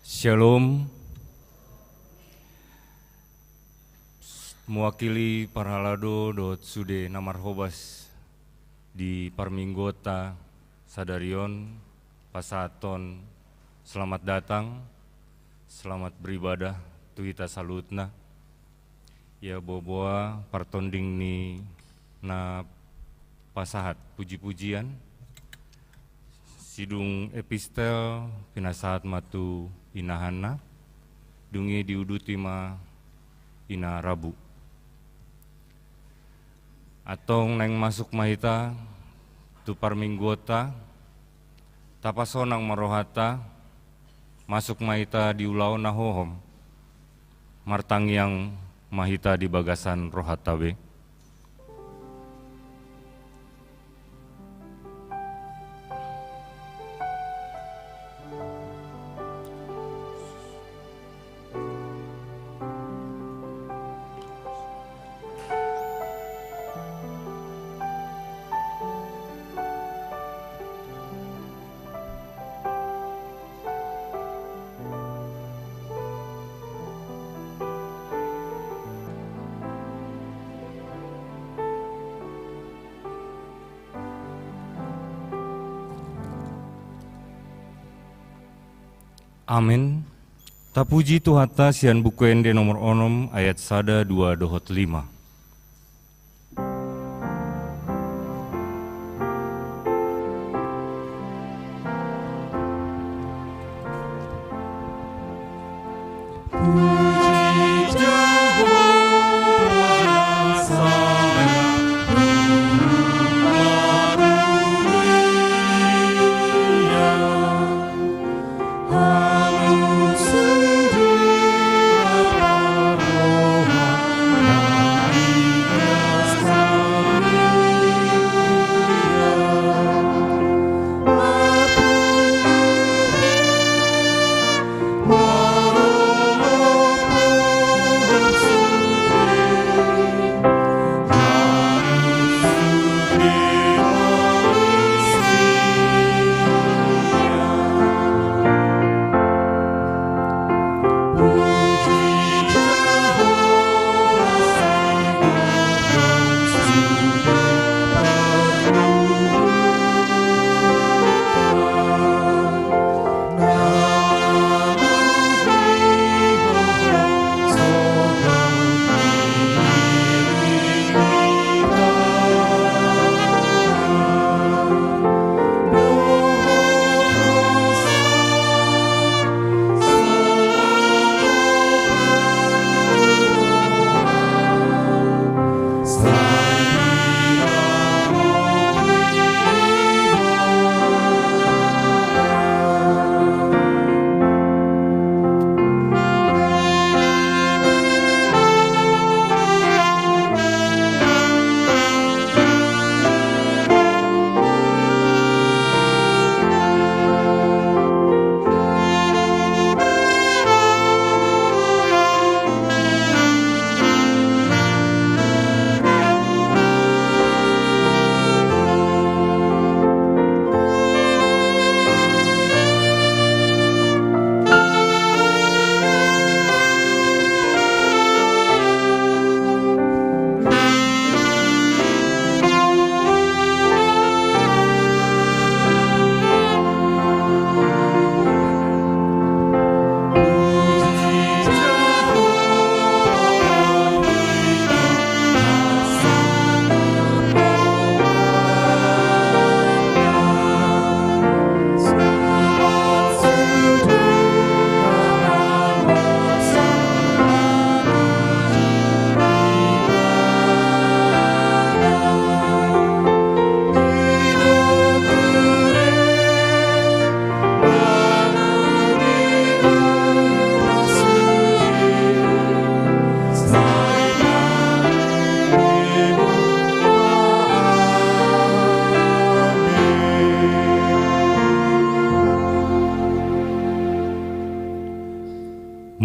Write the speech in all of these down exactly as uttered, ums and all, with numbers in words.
Shalom. Mewakili parhalado dohot sude na marhobas di parmingguonta sadari on, pasahathon selamat datang, selamat beribadah tu hita saluhutna. Ia boa-boa partonding ni na pasahat puji-pujian, sidung epistel pinasahat ma tu inahanna, dung i diuduti ma ina rabu. Antong naeng masuk ma hita tu parmingguonta, tapasonang ma rohanta, masuk ma hita di ulaon na hohom, martangiang ma hita di bagasan rohanta be. Amen. Tapuji Tuhanta sian Buku Ende nomor onom ayat sada, dua dohot lima.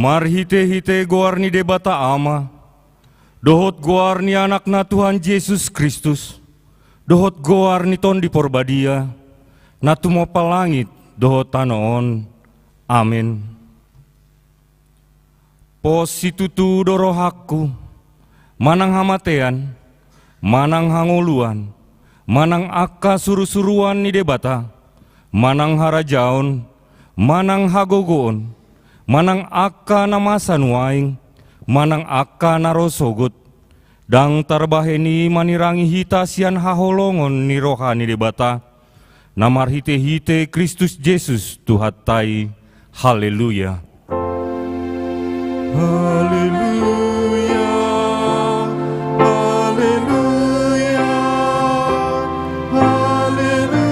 Marhitehite goar ni Debata Ama, dohot goar ni Anakna Tuhan Jesus Kristus, dohot goar ni Tondi Porbadia, na tumompa langit dohot tano on. Amen. Pos situtu do rohangku, manang hamatean, manang hangoluan, manang angka surusuruan ni Debata, manang harajaon, manang hagogoon, manang angka na masa nuaeng, manang angka na ro sogot, ndang tarbahen i manirangi hita sian haholongon ni roha ni Debata, na marhitehite Kristus Jesus Tuhanta i. Haleluya. Haleluya, haleluya, haleluya.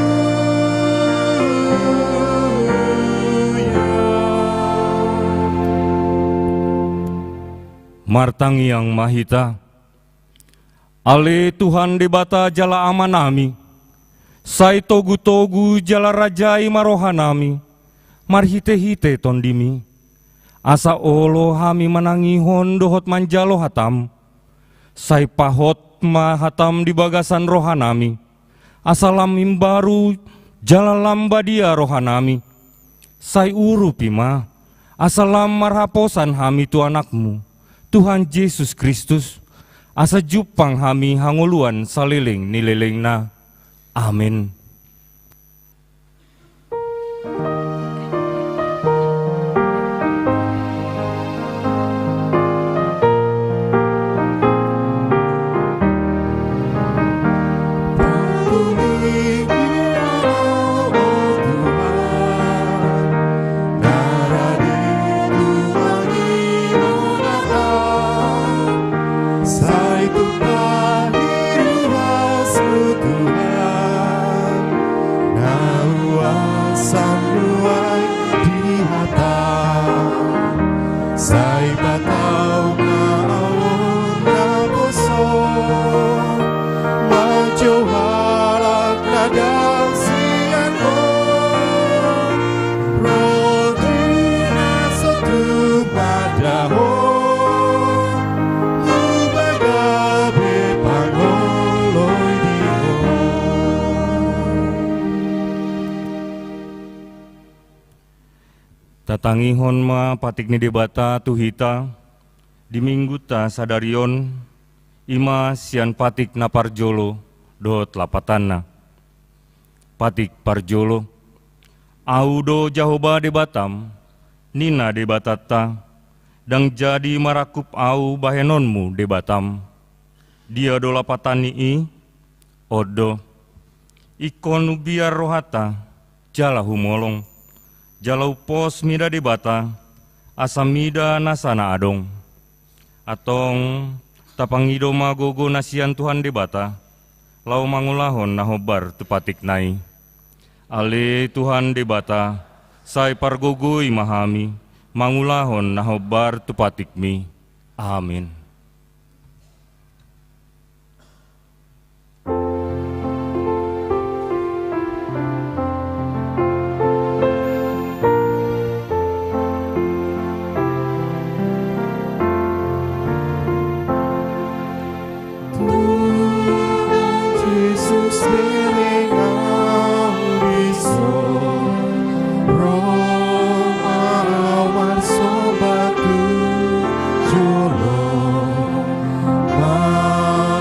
Martangiang ma hita. Ale Tuhan Debata jala Amanami, sai togutogu jala rajai ma rohanami marhitehite Tondimi, asa olo hami manangihon dohot manjalo hataM. Sai pahot ma hataM di bagasan rohanami, asa lam imbaru jala lam badia rohanami. Sai urupi ma, asa lam marhaposan hami tu AnakMu, Tuhan Jesus Kristus, asa jumpang hami hangoluan saleleng ni lelengna. Amen. Sai tupa hiruhasmu Tuhan, na huasan nuaeng di hata. Sai patau ma au on naposo, manjou halak na dang sian Ho. Ro di na so tung mandao, muba gabe pangoloi di Ho. Tatangihon ma patik ni Debata tu hita di Minggunta sadari on, i ma sian patik na parjolo dohot lapatanna. Patik parjolo. Ahu do Jahowa Debatam, ninna Debatanta, ndang jadi marangkup ahu bahenonmu Debatam. Dia do lapatan ni i? On do. Ingkon umbiar rohanta, jala humolong, jala umpos mida Debata, asa mida nasa na adong. Antong, tapangido ma gogo na sian Tuhan Debata, laho mangulahon na hombar tu patikna i. Ale Tuhan Debata, sai pargogoi ma hami, mangulahon na hombar tu patikmi. Amin. Tuhan Jesus, bereng au dison, ro ma au marsomba tu jolo.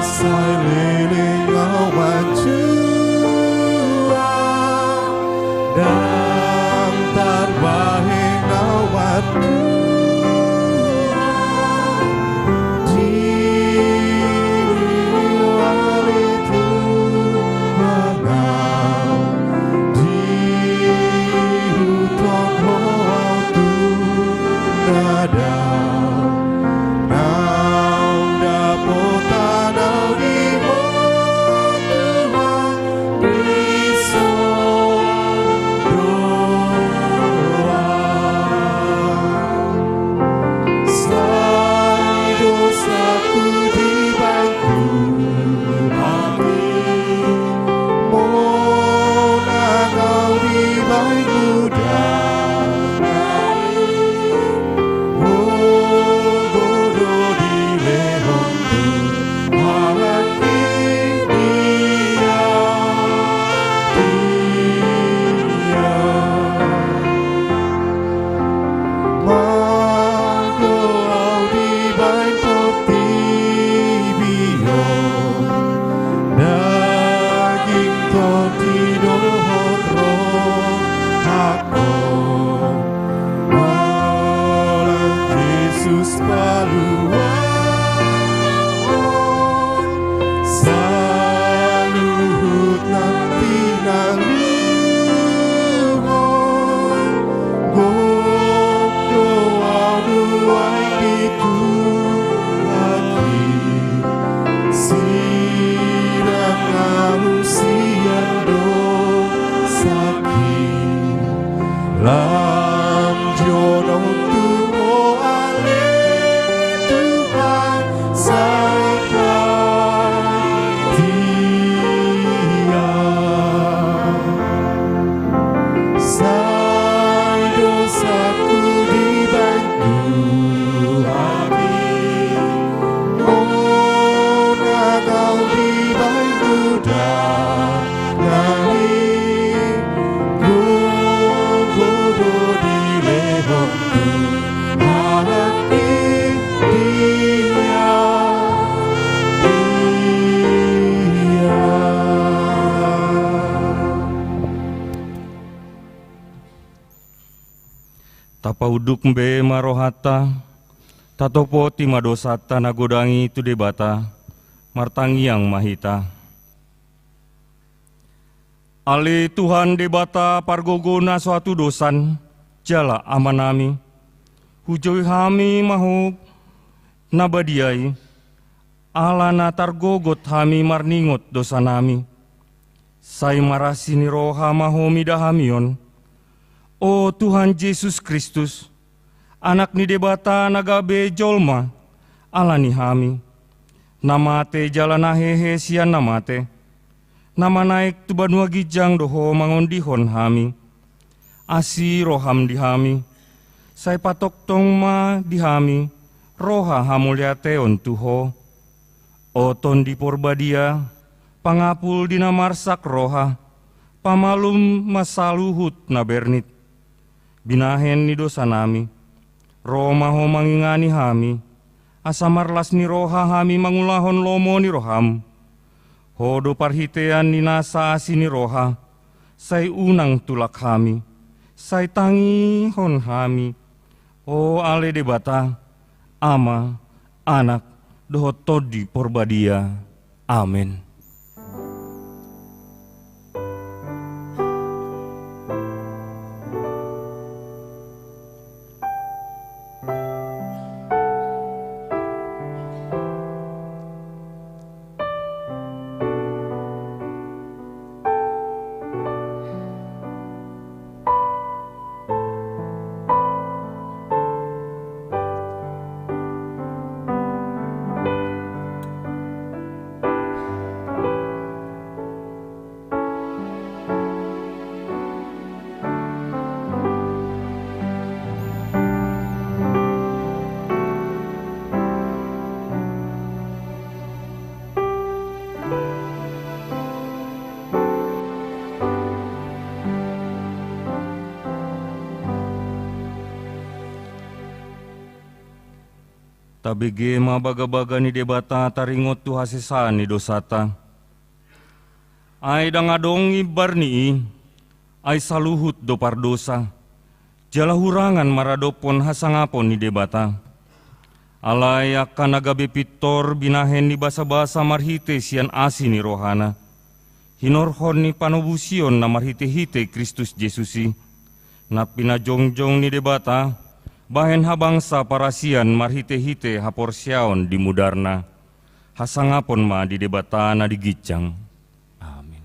Sai leleng au manjua, ndang tarbahen au mandua. Di ale Tuhan. Paunduk be ma rohanta, tatopoti ma dosanta na godang i tu Debata, martangiang ma hita. Ale Tuhan Debata pargogo na so hatudosan, jala Amanami, hujou hami ma Ho na badia i, ala na targogot hami marningot dosanami. Sai marasi ni roha ma Ho mida hami on, o Tuhan Jesus Kristus, Anak ni Debata na gabe jolma ala ni hami, na mate jala na hehe sian na mate, na manaek tu banua ginjang do Ho mangondihon hami. Asi roham di hami, sai patongtong ma di hami roha hamauliateon tu Ho. O Tondi Porbadia, pangapul di na marsak roha, pamalum ma saluhut na bernit. Binahen ni dosanami, ro ma Ho mangingani hami, asa marlas ni roha hami mangulahon lomo ni roham. Ho do parhitean ni nasa asi ni roha, sai unang tulak hami, sai tangihon hami, o ale Debata, Ama, Anak, dohot Tondi Porbadia. Amen. Tabege ma bagabaga ni Debata taringot tu hasesaan ni dosanta. Ai ndang adong imbar ni i, ai saluhut do pardosa, jala hurangan maradophon hasangapon ni Debata. Alai angka na gabe pintor binahen ni basabasa marhite sian asi ni rohana, hinorhon ni panobusion na marhitehite Kristus Jesus i, na pinajongjong ni Debata bahen habangsa parasian marhitehite haporseaon di mudarna. Hasangapon ma di Debata na di ginjang. Amin.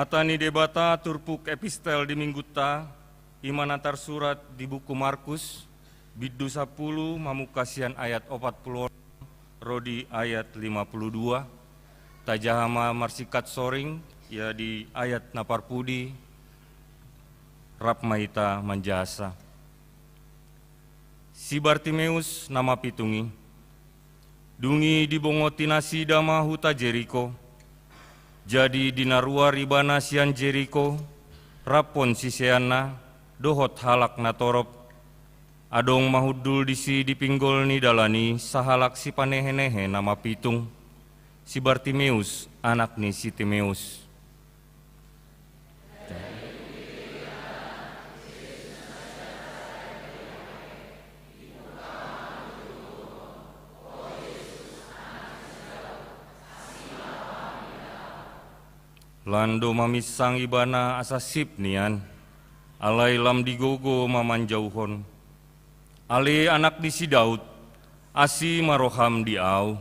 Hata ni Debata turpuk epistel di Minggunta, i ma na tarsurat di buku Markus, bindu sampulu, mamungka sian ayat opat pulu onom ro di ayat lima pulu dua. Tajaha ma marsingkat soring, ia di ayat na parpudi, rap ma hita manjahasa. Si Bartimeus na mapitung i. Dung i dibongoti nasida ma huta Jeriko. Jadi dinaruar ibana sian Jeriko, rap siseanna, dohot halak na torop. Adong ma hundul disi di pinggol ni dalan i sahalak sipanehenehe na mapitung, si Bartimeus, anak ni si Timeus. Lan do maminsang ibana asa sip nian, alai lam digogo ma manjouhon. Ale anak ni si Daud, asi ma roham di ahu.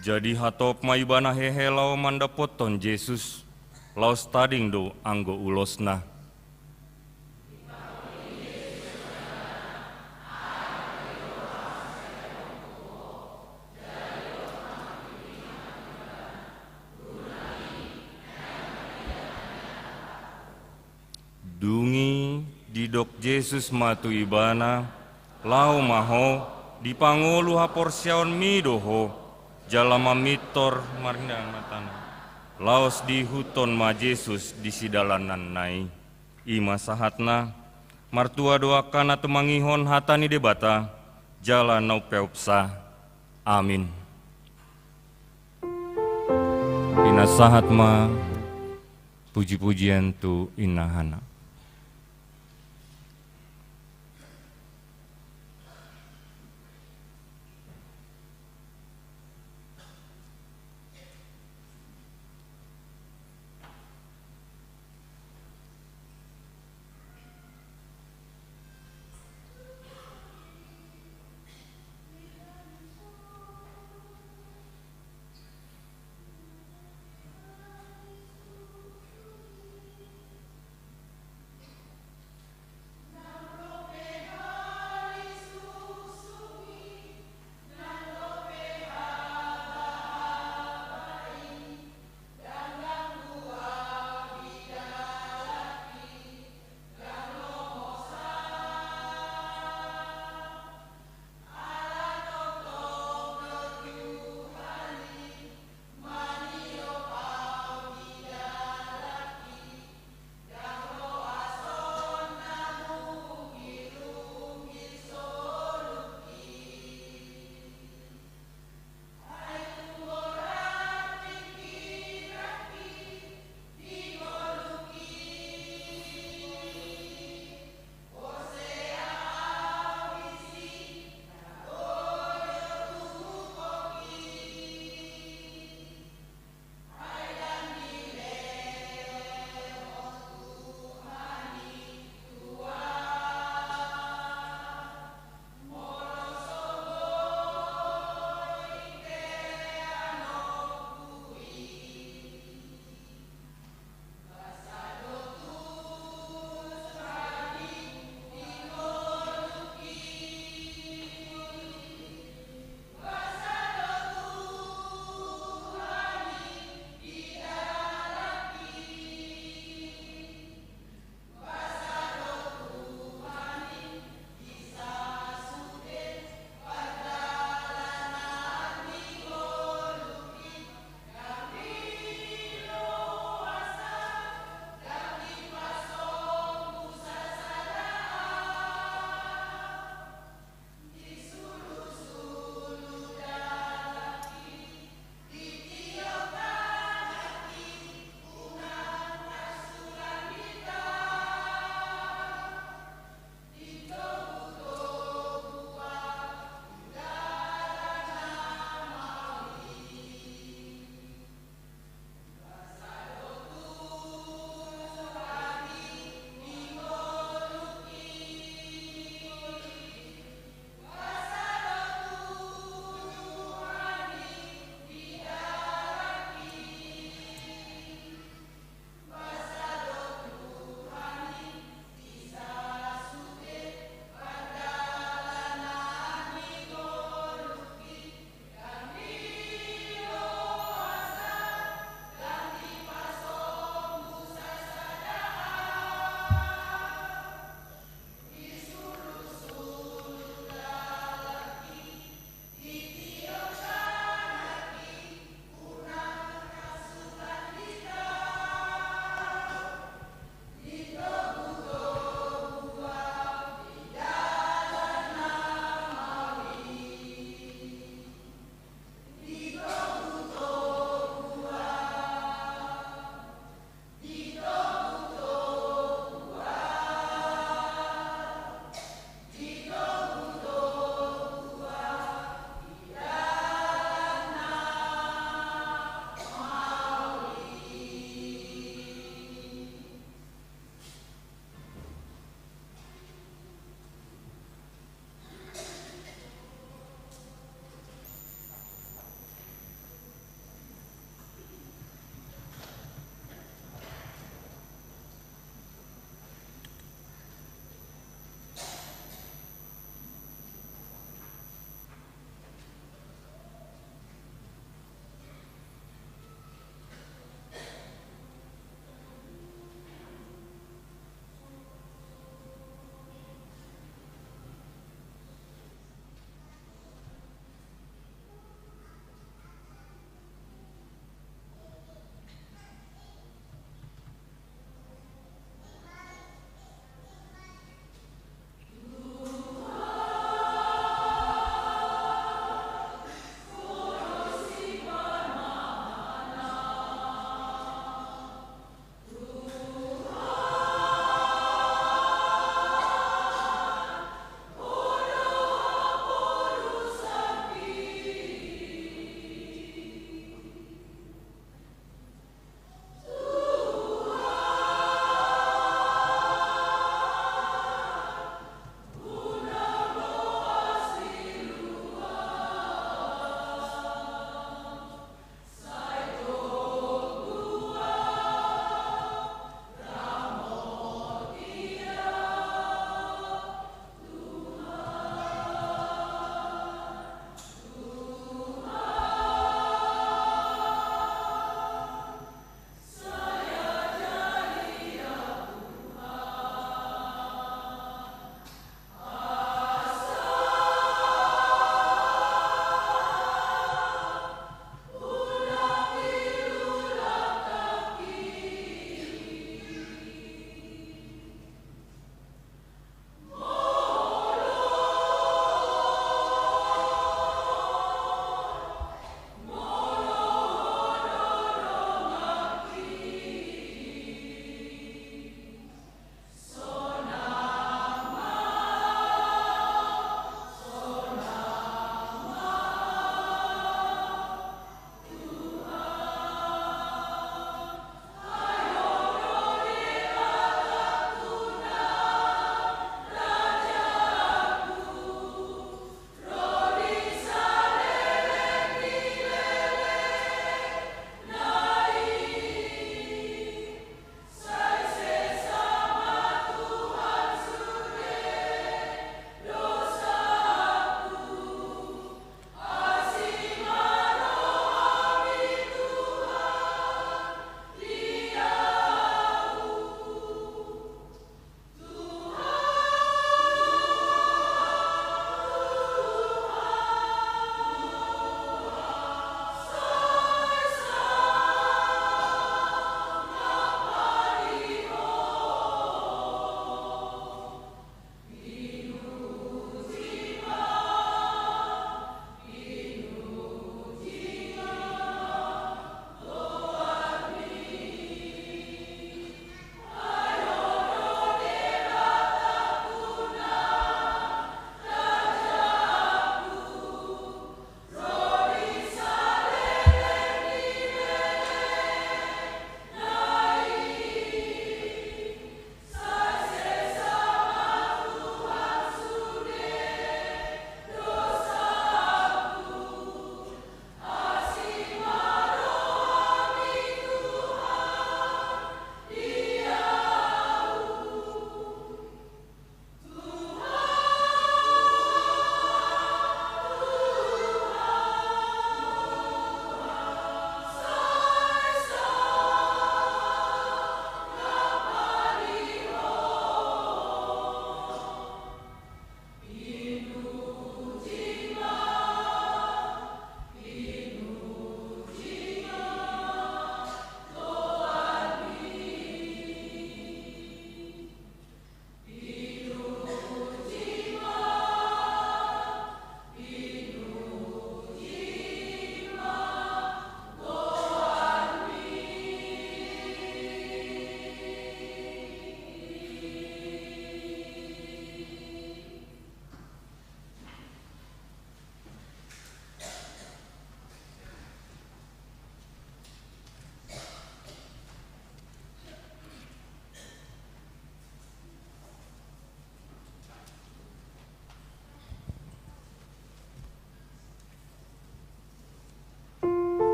Jadi hatop ma ibana hehe laho mandapothon Jesus, laos tading do anggo ulosna. Dung i didok Jesus ma tu ibana, laho ma ho, dipangolu haporseaonmi do ho, jala mamintor marindang matana. Laos diihuthon ma Jesus di sidalananna i. I ma sahatna, martua do angka na tumangihon hata ni Debata, jala na umpeopsa. Amin. Pinasahat ma puji-pujian tu inahana.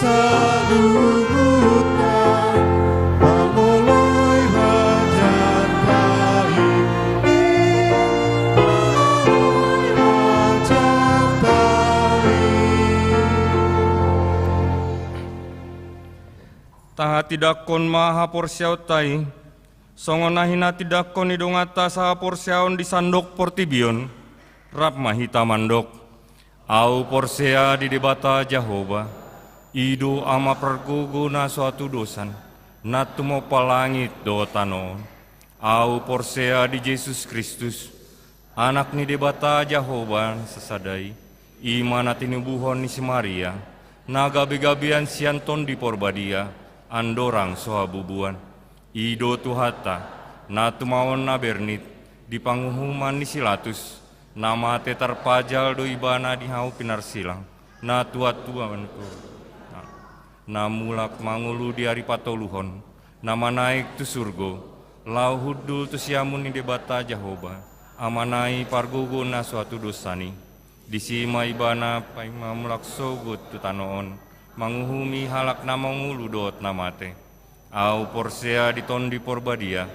Saluhutna mangoloi hajatna i, mangoloi hajatna i. Tahatindangkon ma haporseaonta i, songon na hinatindangkon ni donganta sahaporseaon di sandok portibi on. Rap ma hita mandok: Ahu porsea di Debata Jahowa, i do Ama pargogo na so hatudosan, na tumompa langit dohot tano on. Ahu porsea di Jesus Kristus, Anak ni Debata Jahowa sasada i, i ma na tinubuhon ni si Maria, na gabegabean sian Tondi Porbadia, andorang so habubuan. I do Tuhanta, na tumaon na bernit di panguhuman ni si Latus, na mate tarpajal do Ibana di hau pinarsilang, na tuatua ni na mulak mangolu di ari patoluhon, na manaek tu surgo, laho hundul tu siamun ni Debata Jahowa, Amana i pargogo na so hatudosan i. Disi ma Ibana paima mulak sogot tu tano on, manguhumi halak na mangolu dohot na mate. Ahu porsea di Tondi Porbadia,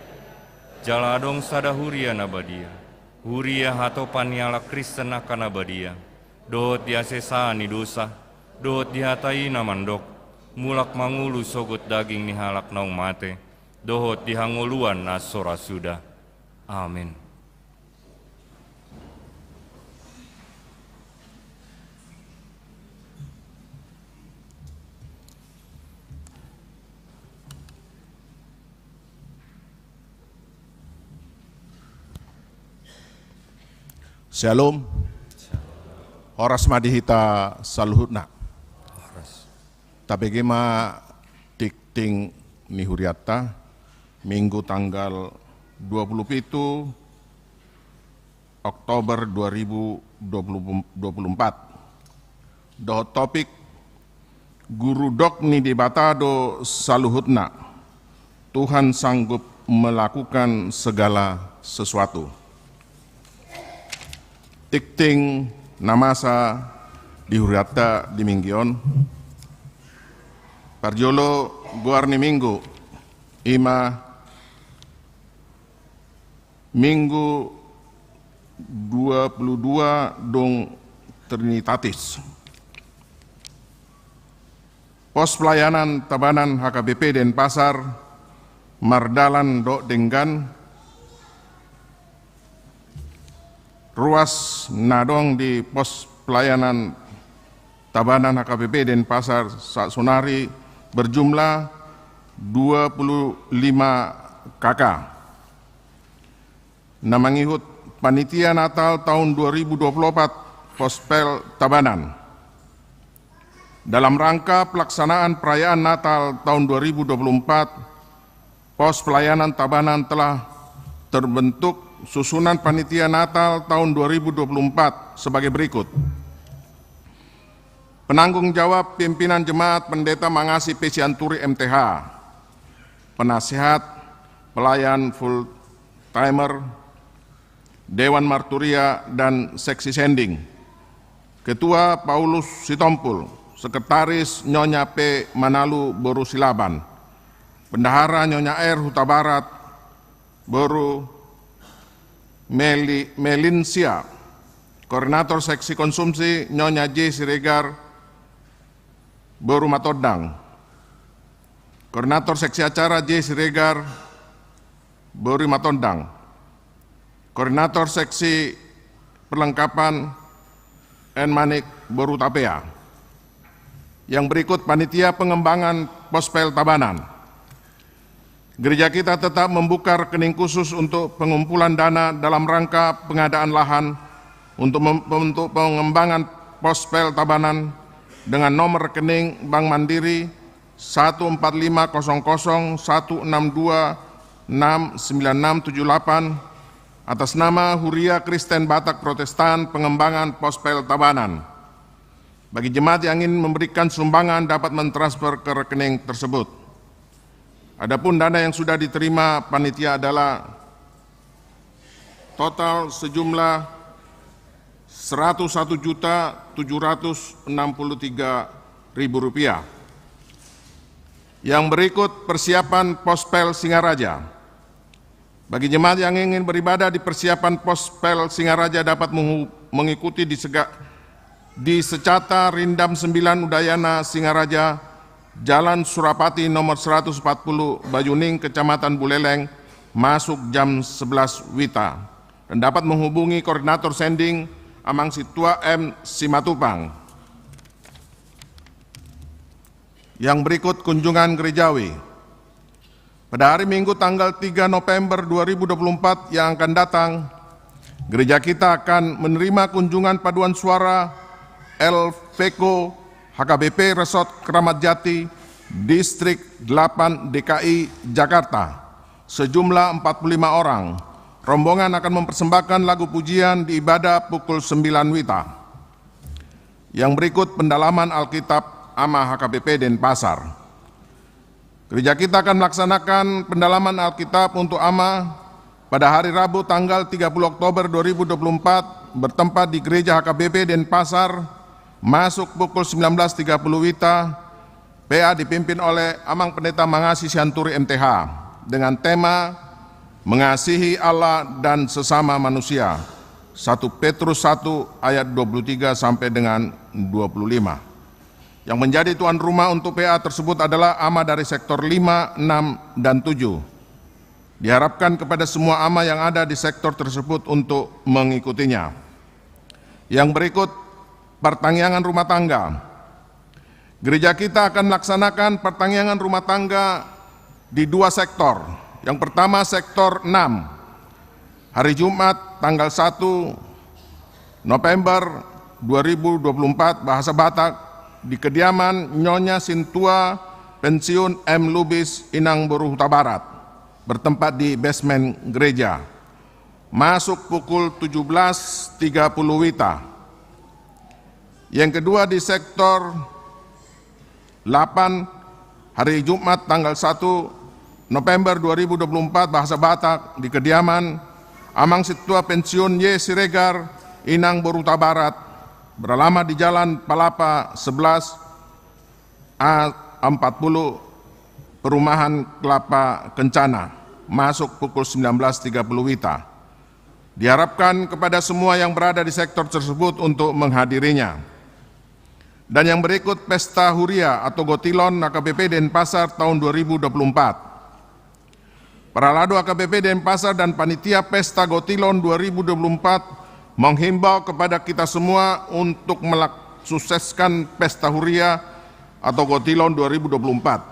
jala adong sada huria na badia, huria hatopan ni halak Kristen angka na badia, dohot di hasesaan ni dosa, dohot di hata i na mandok: Mulak mangolu sogot daging ni halak naung mate, dohot di hangoluan na so ra suda. Amen. Syalom. Horas ma di hita saluhutna. Horas. Tabege ma tingting ni hurianta, Minggu tanggal dua puluh pitu Oktober dua ribu dua puluh, dua puluh empat. Dohot topik: Guru dok ni Debata do saluhutna, Tuhan sanggup melakukan segala sesuatu. Tingting na masa di hurianta di Minggu on. Parjolo, goar ni Minggu, i ma Minggu dua puluh dua dung Trinitatis. Pos pelayanan Tabanan H K B P Denpasar mardalan dohot denggan. Ruas na adong di pos pelayanan Tabanan H K B P Denpasar saonari berjumlah dua puluh lima K K. Na mangihut panitia Natal tahun dua ribu dua puluh empat, Pospel Tabanan. Dalam rangka pelaksanaan perayaan Natal tahun dua ribu dua puluh empat, pos pelayanan Tabanan telah terbentuk. Susunan panitia Natal tahun dua ribu dua puluh empat sebagai berikut. Penanggung jawab pimpinan jemaat, Pendeta Mangasi P. Sianturi M T H. Penasehat, pelayan full timer, Dewan Marturia, dan seksi sending. Ketua, Paulus Sitompul. Sekretaris, Nyonya P. Manalu boru Silaban. Bendahara, Nyonya R. Hutabarat boru Meli-, Melinsia. Koordinator seksi konsumsi, Nyonya J. Siregar boru Matondang. Koordinator seksi acara, J. Siregar boru Matondang. Koordinator seksi perlengkapan, N. Manik boru Tapea. Yang berikut panitia pengembangan Pospel Tabanan. Gereja kita tetap membuka rekening khusus untuk pengumpulan dana dalam rangka pengadaan lahan untuk mem-, untuk pengembangan Pospel Tabanan dengan nomor rekening Bank Mandiri satu empat lima kosong kosong satu enam dua enam sembilan enam tujuh delapan, atas nama Huria Kristen Batak Protestan, pengembangan Pospel Tabanan. Bagi jemaat yang ingin memberikan sumbangan, dapat mentransfer ke rekening tersebut. Adapun dana yang sudah diterima panitia adalah total sejumlah seratus satu juta tujuh ratus enam puluh tiga ribu rupiah. Yang berikut persiapan Pospel Singaraja. Bagi jemaat yang ingin beribadah di persiapan Pospel Singaraja dapat menghu-, mengikuti di sega-, di Secata Rindam sembilan Udayana Singaraja, Jalan Surapati nomor seratus empat puluh Bayuning, Kecamatan Buleleng, masuk jam sebelas WITA. Dan dapat menghubungi koordinator sending, Amang Sintua M Simatupang. Yang berikut kunjungan gerejawi. Pada hari Minggu tanggal tiga November dua ribu dua puluh empat yang akan datang, gereja kita akan menerima kunjungan paduan suara L Veko H K B P Resort Keramat Jati, Distrik delapan D K I Jakarta, sejumlah empat puluh lima orang. Rombongan akan mempersembahkan lagu pujian di ibadah pukul sembilan WITA. Yang berikut pendalaman Alkitab Ama H K B P Denpasar. Gereja kita akan melaksanakan pendalaman Alkitab untuk Ama pada hari Rabu tanggal tiga puluh Oktober dua ribu dua puluh empat, bertempat di Gereja H K B P Denpasar, masuk pukul sembilan belas tiga puluh WITA. P A dipimpin oleh Amang Pendeta Mangasi Sianturi M T H, dengan tema Mengasihi Allah dan Sesama Manusia, satu Petrus satu ayat dua puluh tiga sampai dengan dua puluh lima. Yang menjadi tuan rumah untuk P A tersebut adalah ama dari sektor lima, enam, dan tujuh. Diharapkan kepada semua ama yang ada di sektor tersebut untuk mengikutinya. Yang berikut, partangiangan rumah tangga. Gereja kita akan melaksanakan partangiangan rumah tangga di dua sektor. Yang pertama, sektor enam. Hari Jumat, tanggal satu November dua ribu dua puluh empat, bahasa Batak, di kediaman Nyonya Sintua Pensiun M Lubis, Inangboru Hutabarat, bertempat di basement gereja. Masuk pukul tujuh belas tiga puluh WITA. Yang kedua, di sektor delapan, hari Jumat tanggal satu November dua ribu dua puluh empat, bahasa Batak, di kediaman Amang Sintua Pensiun Y Siregar, Inangboru Hutabarat, beralamat di Jalan Palapa sebelas A empat puluh, Perumahan Kelapa Kencana, masuk pukul sembilan belas tiga puluh WITA. Diharapkan kepada semua yang berada di sektor tersebut untuk menghadirinya. Dan yang berikut, pesta huria atau gotilon H K B P Denpasar tahun dua ribu dua puluh empat. Parhalado H K B P Denpasar dan panitia Pesta Gotilon dua ribu dua puluh empat menghimbau kepada kita semua untuk melak-, sukseskan Pesta Huria atau Gotilon dua ribu dua puluh empat.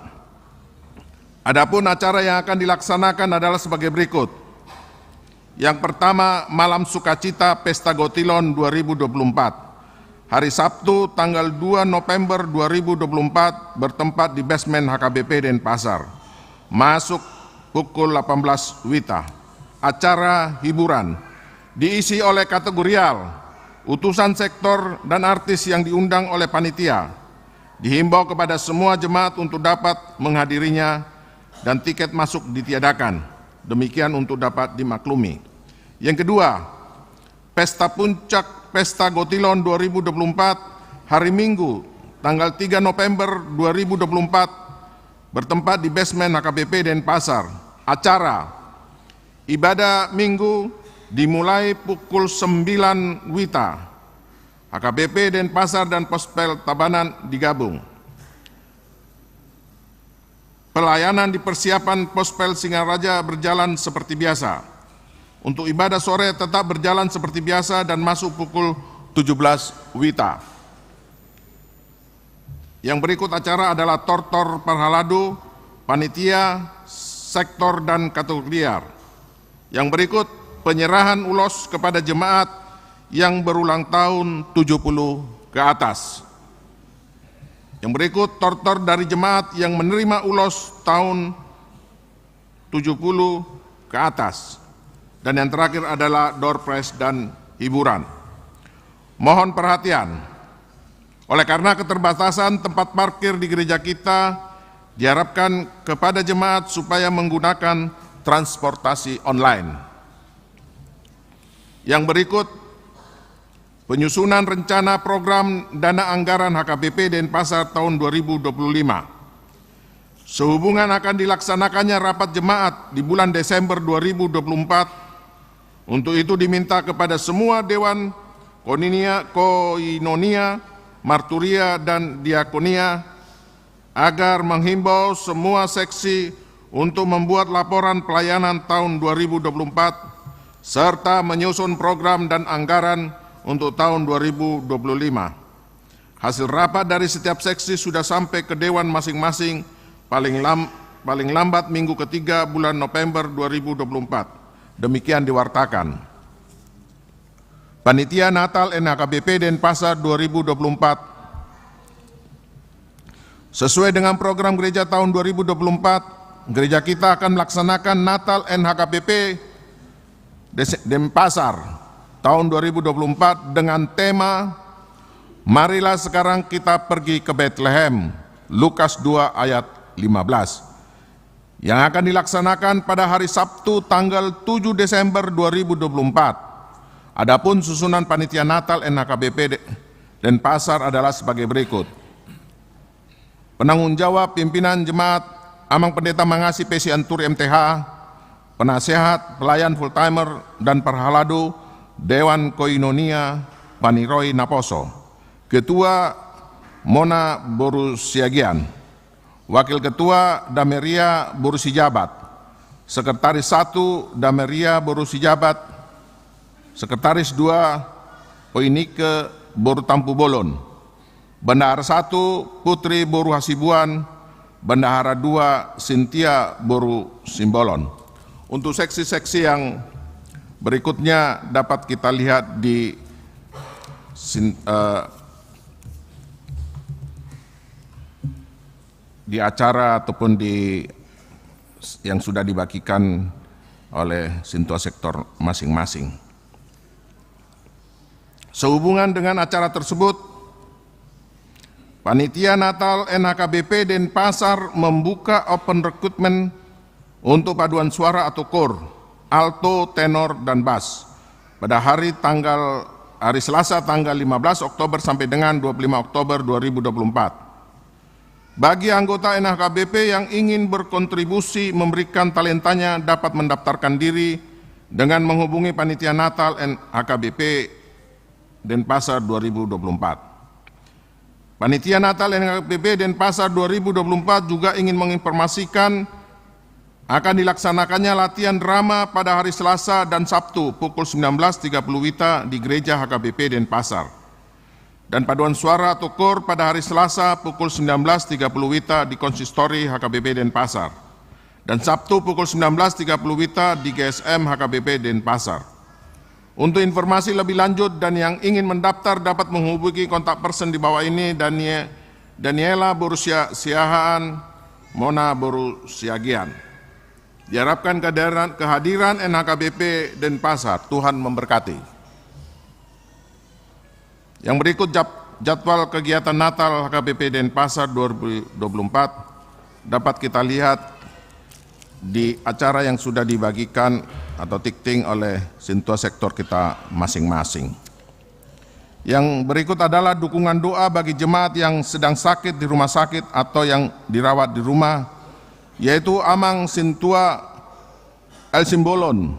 Adapun acara yang akan dilaksanakan adalah sebagai berikut. Yang pertama, Malam Sukacita Pesta Gotilon dua ribu dua puluh empat. Hari Sabtu, tanggal dua November dua ribu dua puluh empat, bertempat di basement H K B P Denpasar. Masuk pukul delapan belas WITA. Acara hiburan diisi oleh kategorial, utusan sektor, dan artis yang diundang oleh panitia. Dihimbau kepada semua jemaat untuk dapat menghadirinya dan tiket masuk ditiadakan. Demikian untuk dapat dimaklumi. Yang kedua, Pesta Puncak Pesta Gotilon dua ribu dua puluh empat, hari Minggu, tanggal tiga November dua ribu dua puluh empat, bertempat di basement H K B P Denpasar. Acara ibadah Minggu dimulai pukul sembilan WITA. H K B P Denpasar dan Pospel Tabanan digabung. Pelayanan di persiapan Pospel Singaraja berjalan seperti biasa. Untuk ibadah sore tetap berjalan seperti biasa dan masuk pukul tujuh belas WITA. Yang berikut acara adalah tortor parhalado, panitia, sektor, dan kategorial. Yang berikut penyerahan ulos kepada jemaat yang berulang tahun tujuh puluh ke atas. Yang berikut tortor dari jemaat yang menerima ulos tahun tujuh puluh ke atas. Dan yang terakhir adalah door prize dan hiburan. Mohon perhatian. Oleh karena keterbatasan tempat parkir di gereja kita, diharapkan kepada jemaat supaya menggunakan transportasi online. Yang berikut, penyusunan rencana program dana anggaran H K B P Denpasar tahun dua ribu dua puluh lima. Sehubungan akan dilaksanakannya rapat jemaat di bulan Desember dua ribu dua puluh empat, untuk itu diminta kepada semua Dewan Koinonia, Koinonia, Marturia, dan Diakonia agar menghimbau semua seksi untuk membuat laporan pelayanan tahun dua ribu dua puluh empat serta menyusun program dan anggaran untuk tahun dua ribu dua puluh lima. Hasil rapat dari setiap seksi sudah sampai ke dewan masing-masing paling lam-, paling lambat minggu ketiga bulan November dua ribu dua puluh empat. Demikian diwartakan. Panitia Natal N H K B P Denpasar dua ribu dua puluh empat. Sesuai dengan program gereja tahun dua ribu dua puluh empat, gereja kita akan melaksanakan Natal N H K B P Des-, Denpasar tahun dua ribu dua puluh empat dengan tema, "Marilah sekarang kita pergi ke Betlehem," Lukas dua ayat lima belas, yang akan dilaksanakan pada hari Sabtu tanggal tujuh Desember dua ribu dua puluh empat. Adapun susunan panitia Natal N H K B P De-, Denpasar adalah sebagai berikut. Penanggung jawab pimpinan jemaat, Amang Pendeta Mangasi P C Anturi M T H, penasehat, pelayan full timer, dan parhalado, Dewan Koinonia, Paniroi Naposo. Ketua, Mona boru Siagian. Wakil ketua, Dameria boru Sijabat. Sekretaris satu, Dameria boru Sijabat. Sekretaris dua, Poinike boru Tampubolon. Bendahara satu, Putri boru Hasibuan. Bendahara dua, Sintia boru Simbolon. Untuk seksi-seksi yang berikutnya dapat kita lihat di sin-, eh, di acara ataupun di yang sudah dibagikan oleh sintua sektor masing-masing. Sehubungan dengan acara tersebut, Panitia Natal N H K B P Denpasar membuka open recruitment untuk paduan suara atau kor, alto, tenor, dan bas, pada hari tanggal, hari Selasa tanggal lima belas Oktober sampai dengan dua puluh lima Oktober dua ribu dua puluh empat. Bagi anggota N H K B P yang ingin berkontribusi memberikan talentanya dapat mendaftarkan diri dengan menghubungi Panitia Natal N H K B P Denpasar dua ribu dua puluh empat. Panitia Natal N H K B P Denpasar dua ribu dua puluh empat juga ingin menginformasikan akan dilaksanakannya latihan drama pada hari Selasa dan Sabtu pukul sembilan belas tiga puluh WITA di Gereja H K B P Denpasar. Dan paduan suara atau kor pada hari Selasa pukul sembilan belas tiga puluh WITA di Konsistori H K B P Denpasar. Dan Sabtu pukul sembilan belas tiga puluh WITA di G S M H K B P Denpasar. Untuk informasi lebih lanjut dan yang ingin mendaftar dapat menghubungi kontak person di bawah ini, Danie-, Daniela boru Sia-, Siahaan, Mona boru Siagian. Diharapkan kehadiran, kehadiran N H K B P Denpasar. Tuhan memberkati. Yang berikut jad-, jadwal kegiatan Natal H K B P Denpasar dua ribu dua puluh empat dapat kita lihat di acara yang sudah dibagikan atau tikting oleh sintua sektor kita masing-masing. Yang berikut adalah dukungan doa bagi jemaat yang sedang sakit di rumah sakit atau yang dirawat di rumah, yaitu Amang Sintua L Simbolon.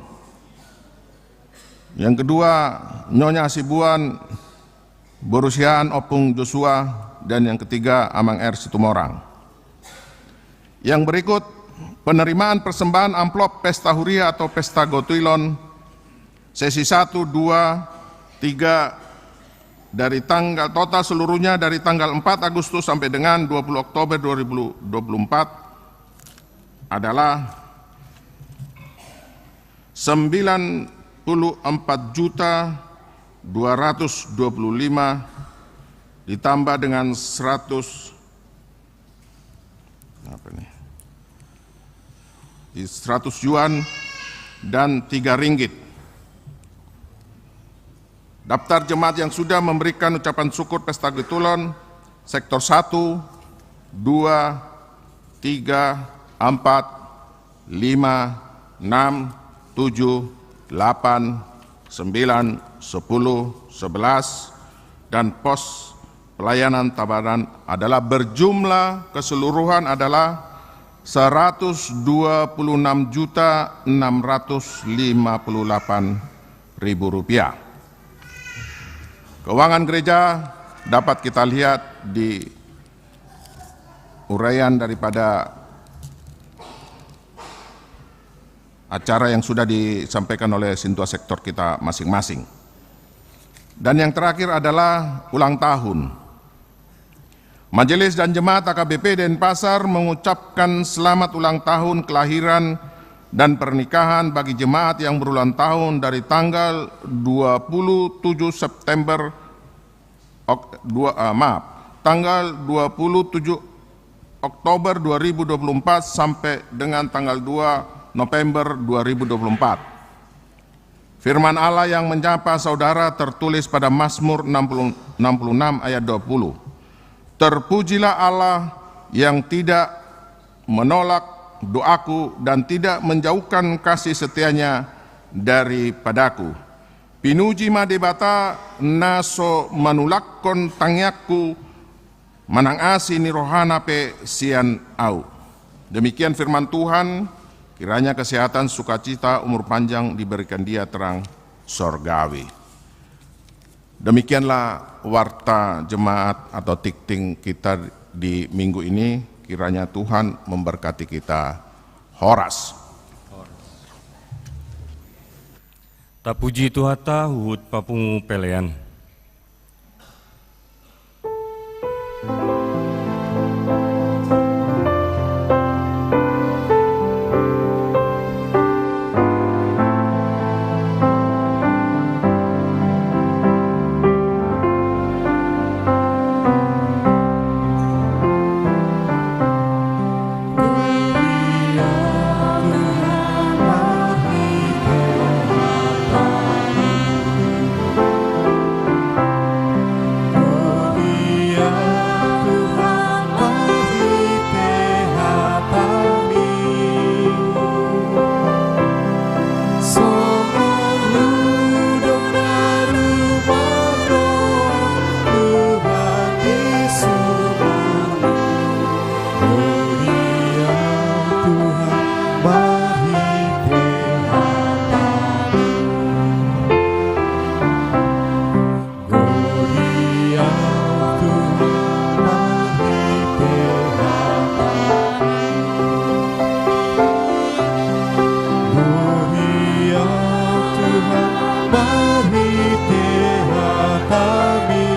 Yang kedua, Nyonya Sibuan, boru Siahaan, Ompung Joshua, dan yang ketiga, Amang R Situmorang. Yang berikut, penerimaan persembahan amplop pesta huria atau pesta gotilon, sesi satu, dua, tiga, dari tanggal, total seluruhnya dari tanggal empat Agustus sampai dengan dua puluh Oktober dua ribu dua puluh empat adalah sembilan puluh empat juta dua ratus dua puluh lima ditambah dengan seratus, apa ini? Di seratus yuan dan tiga ringgit. Daftar jemaat yang sudah memberikan ucapan syukur pesta gotilon, sektor satu, dua, tiga, empat, lima, enam, tujuh, delapan, sembilan, sepuluh, sebelas, dan pos pelayanan tabanan adalah berjumlah keseluruhan adalah seratus dua puluh enam juta enam ratus lima puluh delapan ribu rupiah. Keuangan gereja dapat kita lihat di uraian daripada acara yang sudah disampaikan oleh sintua sektor kita masing-masing. Dan yang terakhir adalah ulang tahun. Majelis dan Jemaat A K B P Denpasar mengucapkan selamat ulang tahun kelahiran dan pernikahan bagi jemaat yang berulang tahun dari tanggal dua puluh tujuh September, ok-, dua, eh, maaf, tanggal dua puluh tujuh Oktober dua ribu dua puluh empat sampai dengan tanggal dua November dua ribu dua puluh empat. Firman Allah yang menyapa saudara tertulis pada Mazmur enam puluh, enam puluh enam ayat dua puluh. Terpujilah Allah yang tidak menolak doaku dan tidak menjauhkan kasih setia-Nya daripadaku. Pinuji ma Debata na so manulakhon tangiangku, manang asi ni rohana pe sian ahu. Demikian firman Tuhan, kiranya kesehatan, sukacita, umur panjang diberikan Dia terang sorgawi. Demikianlah warta jemaat atau tikting kita di minggu ini. Kiranya Tuhan memberkati kita. Horas. Tapuji Tuhanta huhut papungu pelean. Marhite hataMi.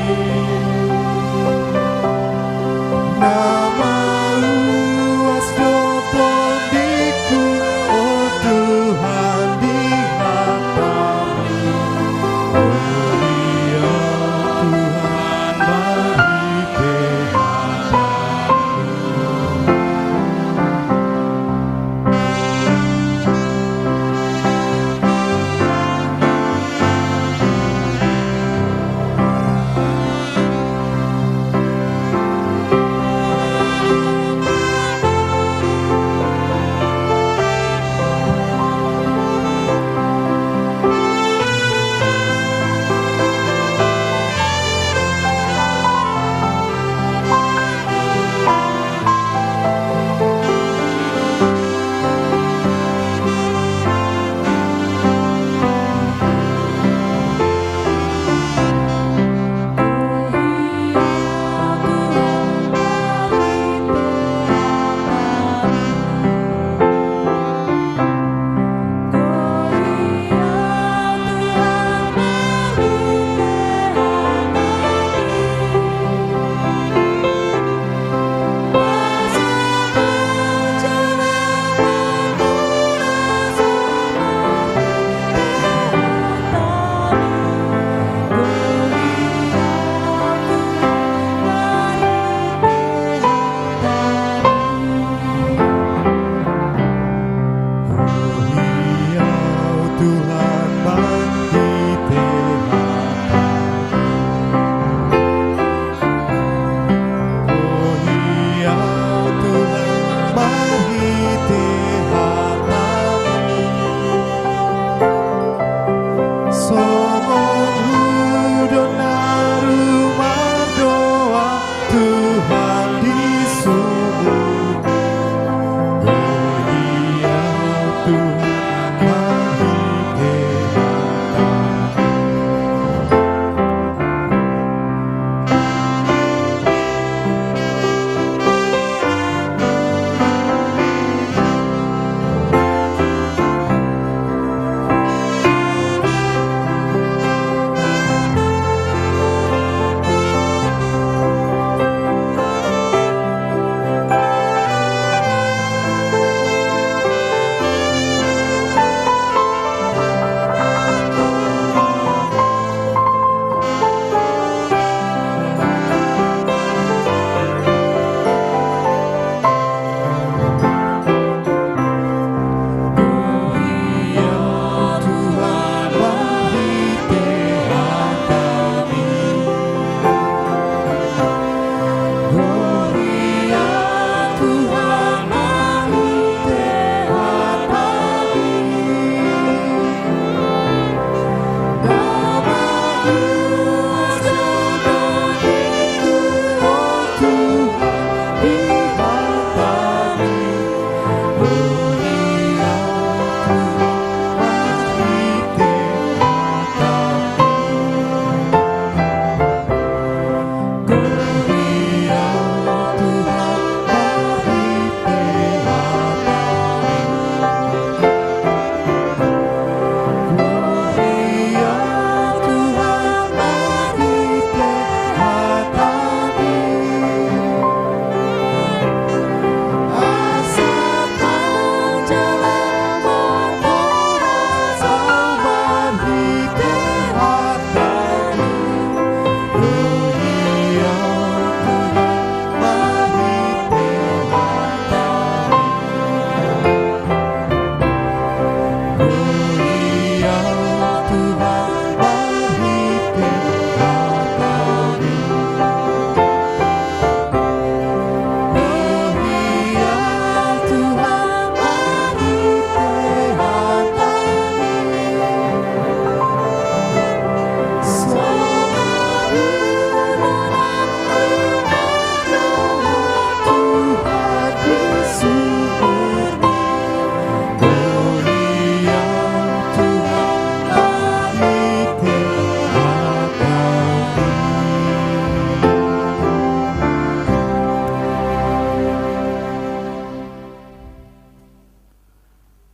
Na maluas do tondingku, o Tuhan, di hataMi. Gloria Tuhan, marhite hataMi. Songon hudon na rumardoa Tuhan di suruga.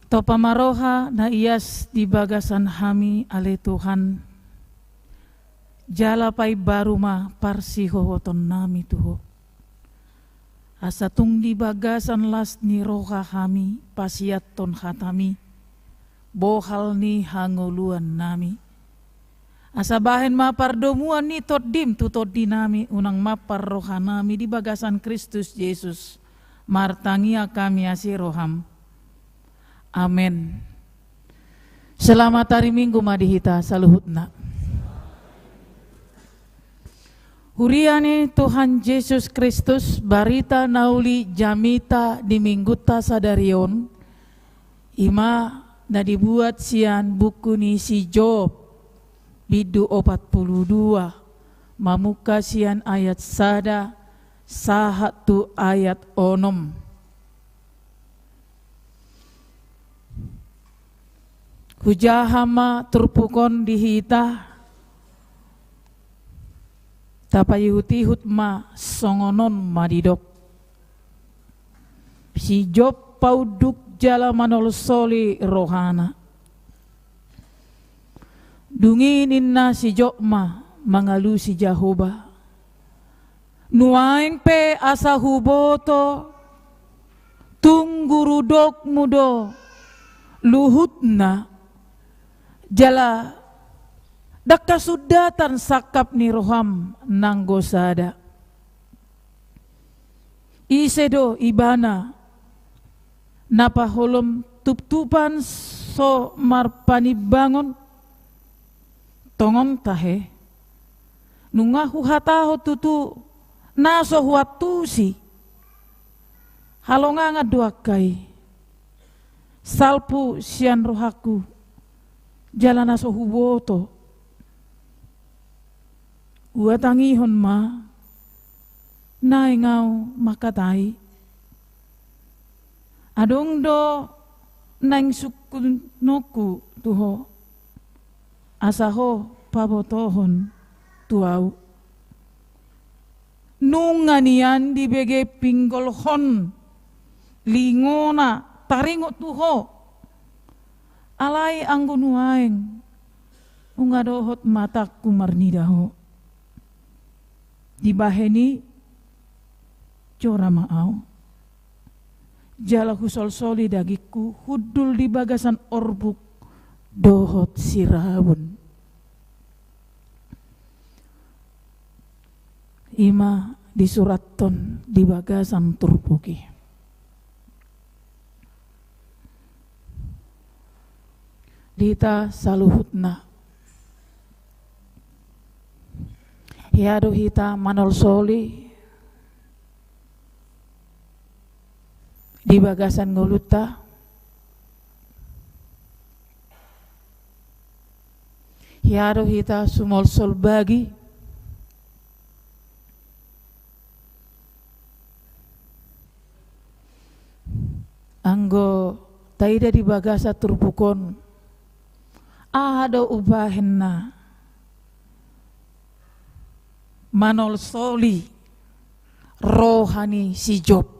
Tompa ma roha na ias di bagasan hami, ale Tuhan, jala paimbaru ma parsihohotonnami tu Ho. Asa tung di bagasan las ni roha hami pasiathon hataMi, bohal ni hangoluannami. Asa bahen ma pardomuan ni TondiM tu tondinami, unang mampar rohanami di bagasan Kristus Jesus. Martangiang hami asi rohaM. Amen. Selamat hari Minggu ma di hita saluhutna. Huria ni Tuhan Jesus Kristus, barita na uli jamita di Minggunta sadari on, i ma na dibuat sian buku ni si Job, bindu opat pulu dua, mamungka sian ayat sada sahat tu ayat onom. Hujaha ma turpuk on di hita, tapaihut-ihut ma songon on ma didok. Si Job paunduk jala manolsoli rohana. Dung i ninna si Job ma mangalusi Jahowa: Nuaeng pe asa huboto, tung gurudokmu do luhutna, jala ndang hasundatan sangkap ni roham nanggo sada. Ise do ibana na paholom tuptupan so marpanimbangon? Tongon tahe, nunga huhatahon tutu na so huantusi. Halongangan do angka i, salpu sian rohangku, jala na so huboto. Huhatangihon ma naeng ahu mangkatai. Adong do naeng sungkunonku tu Ho, asa Ho pabotohon tu ahu. Nunga nian dibege pinggolhon lingona taringot tu Ho. Alai anggo nuaeng, nunga dohot matangku marnida Ho. Dibahen i, jora ma ahu, jala husolsoli dagingku hundul di bagasan orbuk dohot siraun. I ma disurathon di bagasan turpuk i. Di hita saluhutna, hea do hita manolsoli di bagasan ngolunta? Hea do hita sumolsol bagi? Anggo taida di bagasan turpuk on, aha do umbahen na manolsoli roha ni si Job?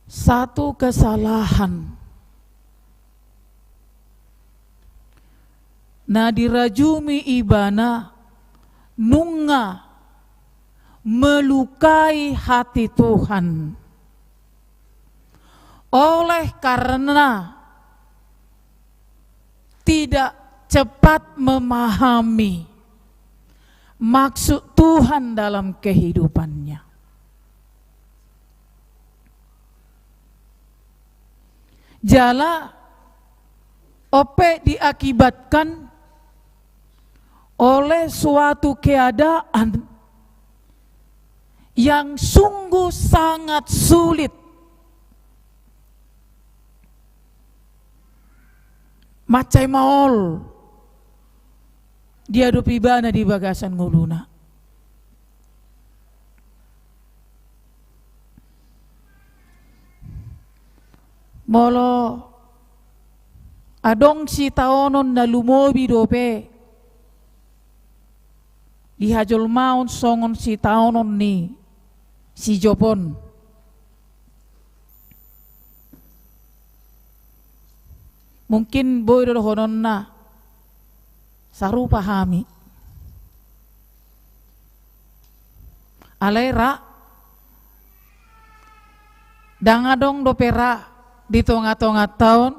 Satu kesalahan na dirajumi ibana nunga melukai hati Tuhan. Oleh karena tidak cepat memahami maksud Tuhan dalam kehidupannya. Jala on pe diakibatkan oleh suatu keadaan yang sungguh sangat sulit. Mansai maol diadopi ibana di bagasan ngoluna. Molo adong sitaonon na lumobi dope di hajolmaon songon sitaonon ni si Job on, Mungkin boi do dohononna sarupa hami. Alai ra, ndang adong dope ra di tonga-tonganta on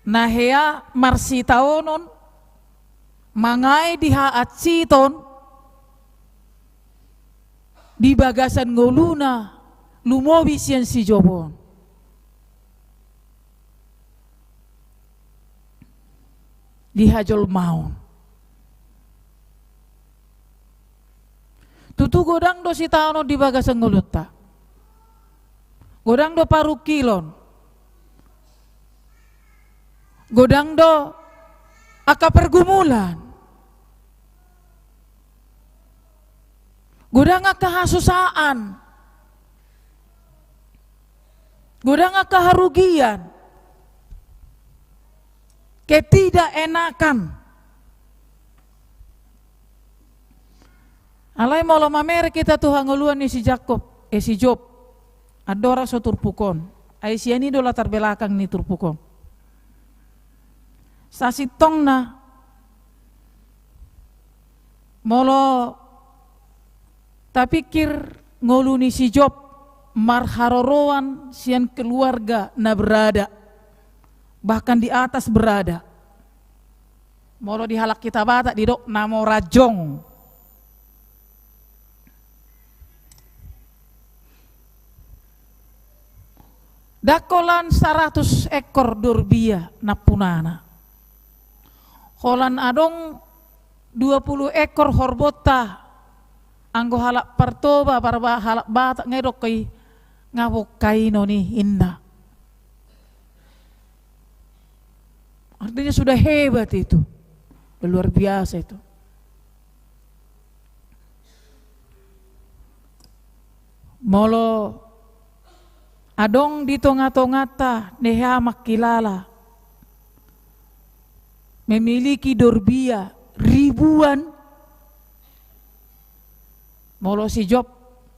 na hea marsitaonon, mangae di hahansiton di bagasan ngoluna lumobi sian si Job on di hajolmaon. Tutu godang do sitaonon di bagasan ngolunta. Godang do parungkilon. Godang do angka pergumulan. Godang angka hasusaan. Godang angka harugian. Ketidakenakan. Alai molo mamereng hita tu hangoluan ni si Jakob, eh, si Job, andorang so turpuk on. Ai sian i do latar belakang ni turpuk on. Sasintongna, molo tapikir ngolu ni si Job marharoroan sian keluarga na berada, bahkan di atas berada. Molo di halak hita Batak didok na mora jong. Ndang holan saratus ekor dorbia nampunana. Holan adong dua pulu ekor horbonta, anggo halak Partoba, parba-, halak Batak nga didok i nga bongka inon i, inna. Artinya sudah hebat itu. Luar biasa itu. Molo adong di tonga-tonganta na hea mangkilala, memiliki dorbia ribuan, molo si Job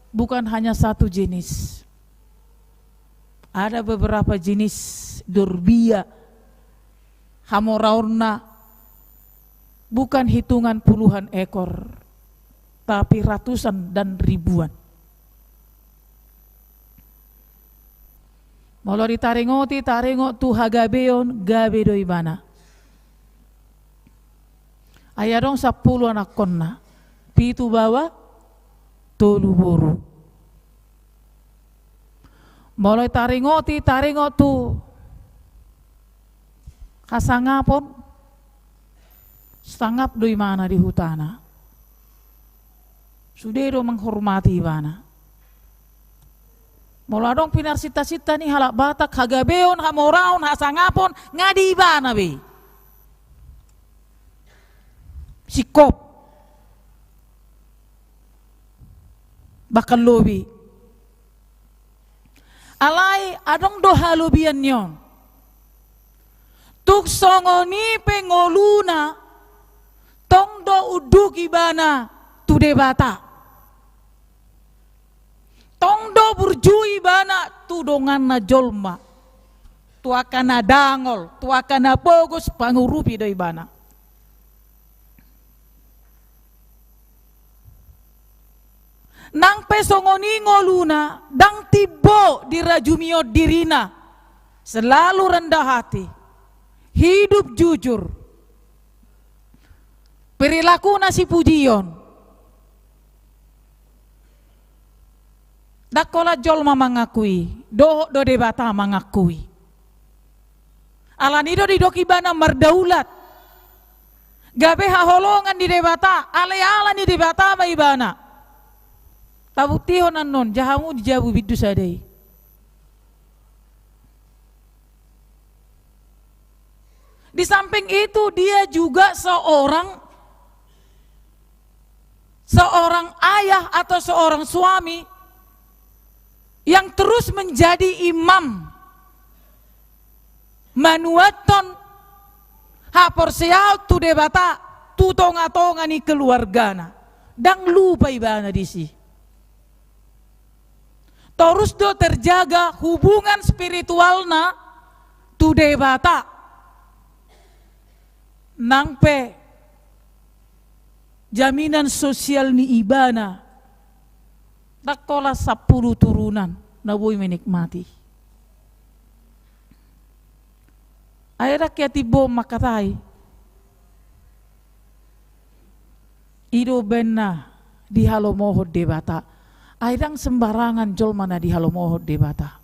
bukan hanya satu jenis. Ada beberapa jenis dorbia hamoraonna, bukan hitungan puluhan ekor, tapi ratusan dan ribuan. Molo ditaringoti, taringot tu hagabeon, gabe do ibana. Ai adong sampulu anakkonna, pitu baoa, tolu boru. Molo taringoti, taringot tu hasangapon, sangap do ibana di hutana. Sude do menghormati ibana. Molo adong pinarsinta-sinta ni halak Batak, hagabeon, hamoraon, hasangapon, nga di ibana be. Singkop. Bahkan lobi. Alai adong do halobian ni on. Tung songon i pe ngoluna, tong do unduk ibana tu Debata. Tong do burju ibana tu donganna jolma. Tu angka na dangol, tu angka na pogos, pangurupi do ibana. Nang pe songon i ngoluna, ndang timbo dirajumion dirina, selalu rendah hati, hidup jujur, perilakuna sipujion. Ndang holan jolma mangakui, dohot do Debata mangakui. Alani do didok ibana mardaulat. Gabe haholongan ni Debata, alai ala ni Debata ma ibana. Tabuktihon annon, jahamu di jabu bindu sada i. Di samping itu, dia juga seorang, seorang ayah atau seorang suami yang terus menjadi imam, manuathon haporseaon tu Debata tu tonga-tonga ni keluargana. Ndang lupa ibana disi. Torus do terjaga hubungan spiritualna tu Debata, nang pe jaminan sosial ni ibana ndang holan sampulu turunan na boi menikmati. Ai ndang ia timbo mangkatai, i do umbahen na dihalomohon Debata. Ai ndang sembarangan jolma na dihalomohon Debata.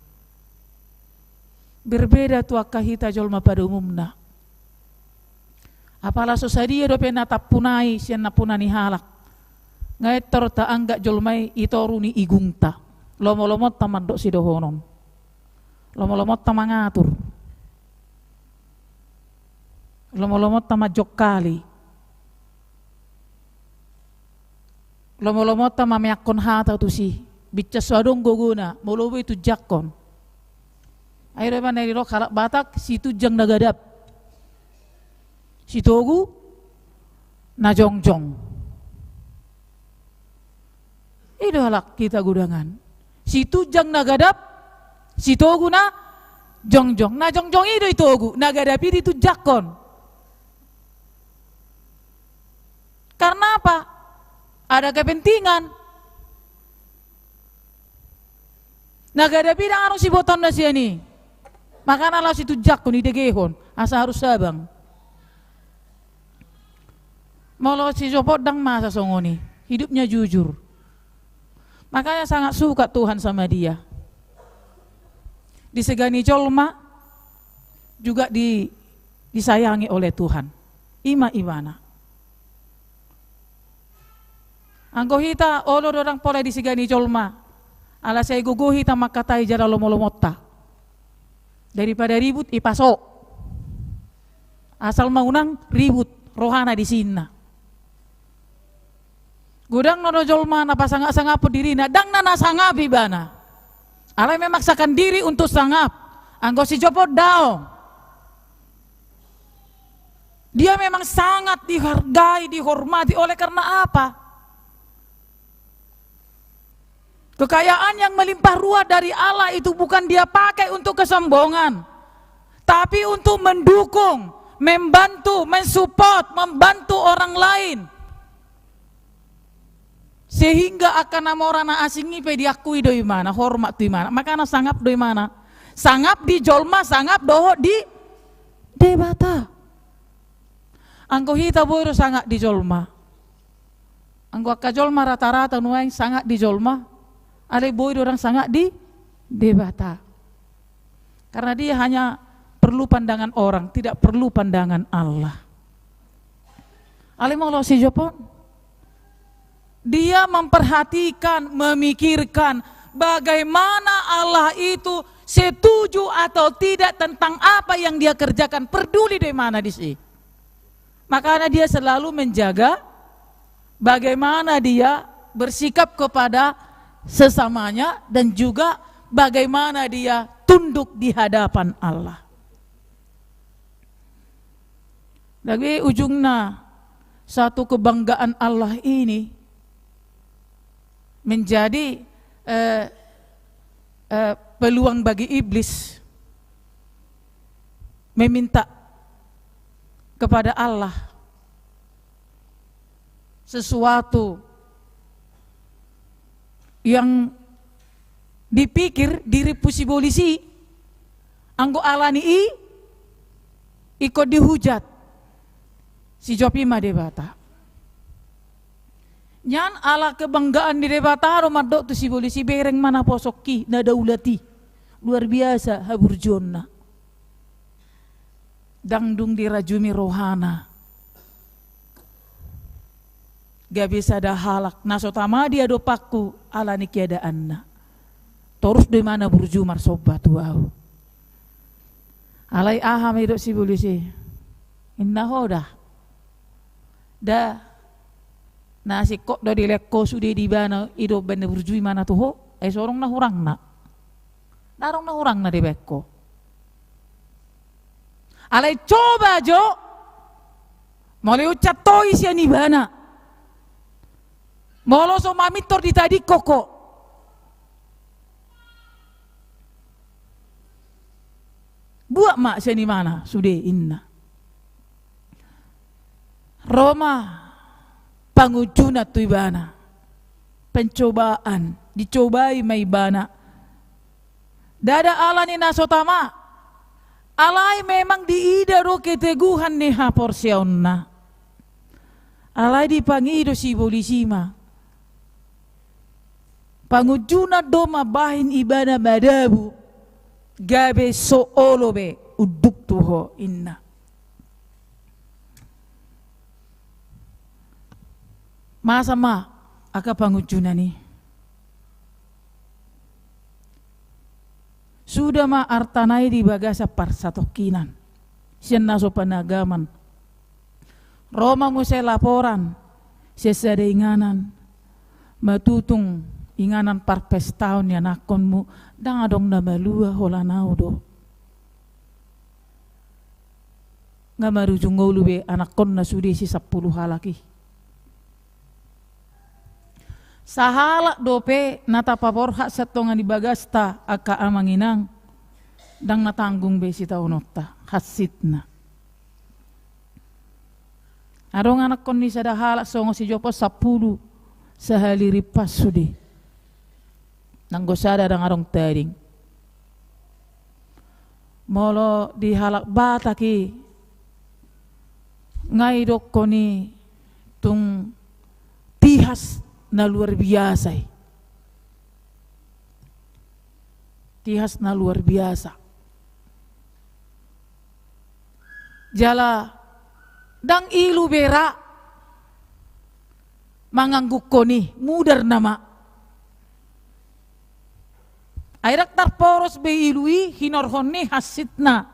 Berbeda tu angka hita jolma pada umumna. Apala so sadia dope na tampunai sian nampuna ni halak, nga ettor taanggap jolma i toru ni igungta. Lomolomonta mandok sidohonon, lomolomonta mangatur, lomolomonta manjongkali, lomolomonta mameakkon hata tusi. Binsar so adong gogona molo boi tunjangkon. Ai do umbahen na didok halak Batak, situnjang na gadap, sitogu na jongjong. I do halak hita godangan. Situnjang na gadap, sitogu na jongjong. Na jongjong i do ditogu, na gadap i ditunjangkon. Karena apa? Ada kepentingan. Na gadap i ndang adong sibotoonna sian i. Makana laho situnjangkon, didegehon, asa harus sabang. Molo si Job on ndang masa songon i, hidupnya jujur. Makanya sangat suka Tuhan sama dia. Disegani jolma juga di, disayangi oleh Tuhan. I ma ibana. Anggo hita, olo do ndang pola disegani jolma, ala sai gogo hita mangkatai jala lomolomonta. Daripada ribut, ipaso. Asal ma unang ribut rohana disinna. Godang do jolma na pasangapangaphon dirina, ndang na na sangap ibana. Alai memaksakan diri untuk sangap. Anggo si Job on daong. Dia memang sangat dihargai, dihormati. Oleh karena apa? Kekayaan yang melimpah ruah dari Allah itu bukan dia pakai untuk kesombongan, tapi untuk mendukung, membantu, mensupport, membantu orang lain. Sehingga angka na mora na asing i pe diakui do imana, hormat do imana. Makana sangap do imana. Sangap di jolma, sangap dohot di Debata. Anggo hita boi do sangap di jolma. Anggo angka jolma rata-rata nuaeng sangap di jolma, alai boi do ndang sangap di Debata. Karena dia hanya perlu pandangan orang, tidak perlu pandangan Allah. Alai molo si Job on, dia memperhatikan, memikirkan bagaimana Allah itu setuju atau tidak tentang apa yang dia kerjakan, peduli do imana disi. Makanya dia selalu menjaga bagaimana dia bersikap kepada sesamanya dan juga bagaimana dia tunduk di hadapan Allah. Jadi ujungna satu kebanggaan Allah ini menjadi, eh, eh, peluang bagi iblis meminta kepada Allah sesuatu yang dipikir di ripu sibolis i, anggo alani i ingkon dihujat. Si Job i ma Debata. Nian ala kebanggaan ni Debata do mandok tu sibolis i, bereng ma naposongki, na daulat i. Luar biasa haburjuonna. Ndang dung dirajumi rohana. Gabe sada halak na so tama diadopanku ala ni keadaanna. Torus do imana burju marsomba tu ahu. Alai aha ma didok sibolis i? Inna ho da. Da. Na singkop do dilehon ho sude di ibana, i do umbahen na burju imana tu ho. Ai so adong na hurangna. Ndang adong na hurangna dibahen ho. Alai coba jo molo diucap tohi sian ibana. Molo so mamintor ditadingkon ho. Kuat ma sian ibana sude, inna. Ro ma pangunjunan tu ibana. Pencobaan, dicobai ma ibana. Ndada ala ni na so tama. Alai memang diida do keteguhan ni haporseaonna. Alai dipangido sibolis i ma. Pangunjunan do mambahen ibana madabu, gabe so olo be unduk tu ho, inna. Masa ma angka pangunjunan i. Suda ma artana i di bagasan parsatongkinan sian na so panagaman. Ro ma muse laporan sian sada inganan, matutung inganan parpestaon ni anakkonmu, ndang adong na malua, holan au do. Nga marujung ngolu be anakkonna sude si sampulu halak i. Sahalak dope na tapaborhat sian tonga ni bagasta angka amang inang, ndang na tanggung be sitaononta, hansitna. Adong anakkon ni sada halak songon si Job on sampulu, sahali rimpas sude. Nanggo sada ndang adong tading. Molo di halak Batak i, nga idokkon i tung tihas na luar biasa i. Tihas na luar biasa. Jala ndang ilu be ra manganggukkon i, mudar nama. Ai ndang tarporos be ilu i hinorhon ni hansitna.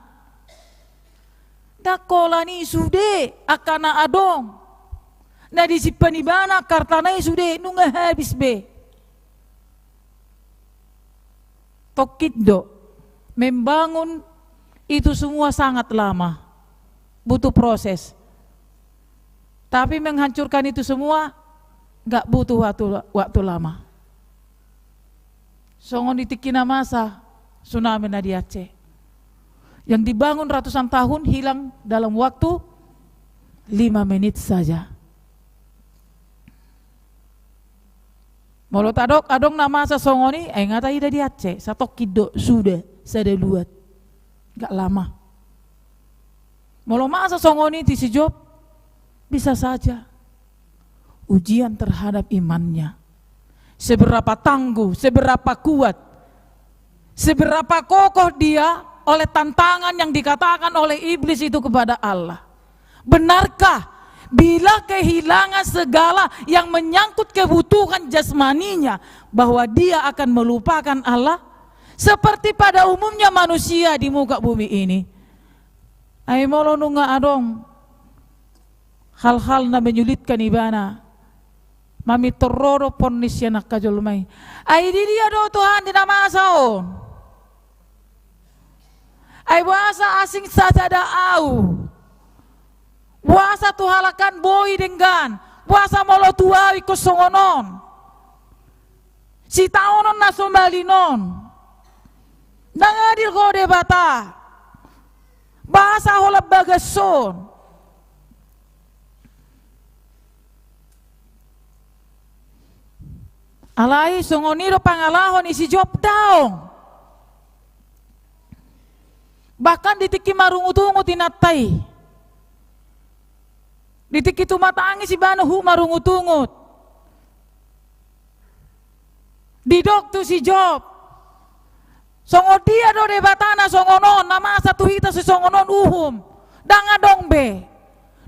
Ndang holan i sude angka na adong na disimpan ibana angka artana i sude nunga habis be. Tongkin do. Membangun itu semua sangat lama. Butuh proses. Tapi menghancurkan itu semua nggak butuh waktu, waktu lama. Songon di tingki na masa tsunami na di Aceh. Yang dibangun ratusan tahun hilang dalam waktu lima menit saja. Molo tadok adong na masa songon i, ai nga taida di Aceh, satongkin do suda, sada luat. Nggak lama. Molo masa songon i di si Job, bisa saja ujian terhadap imannya. Seberapa tangguh, seberapa kuat, seberapa kokoh dia oleh tantangan yang dikatakan oleh iblis itu kepada Allah. Benarkah bila kehilangan segala yang menyangkut kebutuhan jasmaninya, bahwa dia akan melupakan Allah? Seperti pada umumnya manusia di muka bumi ini. Ai molo nunga adong hal-hal na menyulitkan ibana, mamintor ro do ponnis sian angka jolma i. Ai di dia do Tuhan di na masa on? Ai boasa asing sasada au? Boasa tu halak an boi denggan? Boasa molo tu au ingkon songon on? Sitaonon na so malim on. Ndang adil ho Debata. Boasa holan bagas on? Alai songon i do pangalaho ni si Job, daong. Bahkan di tingki marungut-ungut inanta i. Di tingki tumatangis ibana huhut marungut-ungut. Didok tu si Job, songon dia do Debata na songon on, na masa tu hita sisongon on uhum? Ndang adong be.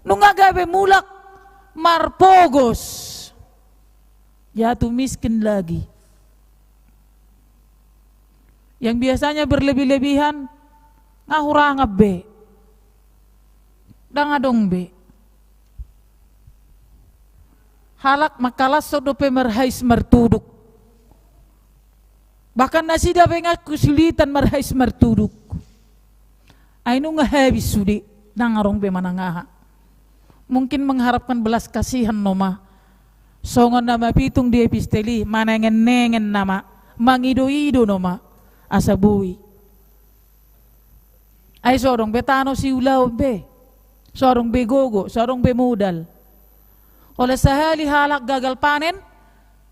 Nunga gabe mulak marpogos. Jatuh miskin lagi. Yang biasanya berlebih-lebihan, nga hurang be. Ndang adong be. Halak mangkalashon dope marhais martuduk. Bahkan nasida pe nga kesulitan marhais martuduk. Ai nunga habis sude, ndang adong be manang aha. Mungkin mengharapkan belas kasihan nama. Songon na mapitung di epistel i, manengen-nengen nama, mangido-ido nama, asa boi. Ai so adong be tano siulaon be, so adong be gogo, so adong be modal. Olo, sahali halak gagal panen,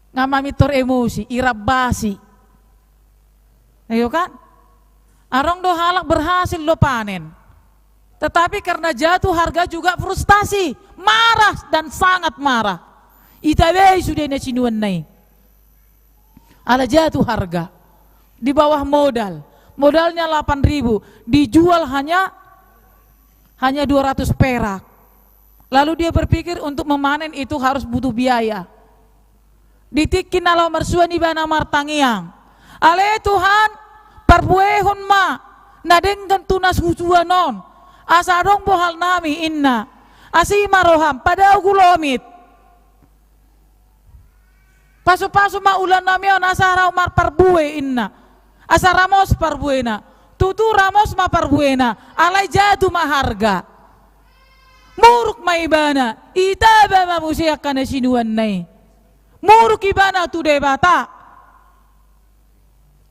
nga mamintor emosi, irambasi. Ayo kan? Adong do halak berhasil do panen, tetapi karena jatuh harga juga frustasi, marah dan sangat marah. Itabai sude na sinuanna i. Ala jatuh harga. Di bawah modal. Modalnya delapan ribu, dijual hanya, hanya dua ratus perak. Lalu dia berpikir untuk memanen itu harus butuh biaya. Di tingki na laho marsuan ibana martangiang. Ale Tuhan, parbuehon ma na denggan tu na husuan on, asa adong bohalnami, inna. Asi ma roham, padao hu lomit. Pasupasu ma ulaonnami on asa ra marparbue, inna. Asa ramos parbuena. Tutu ramos ma parbuena, alai jatuh ma harga. Muruk ma ibana, itaba ma muse angka na sinuanna i. Muruk ibana tu Debata.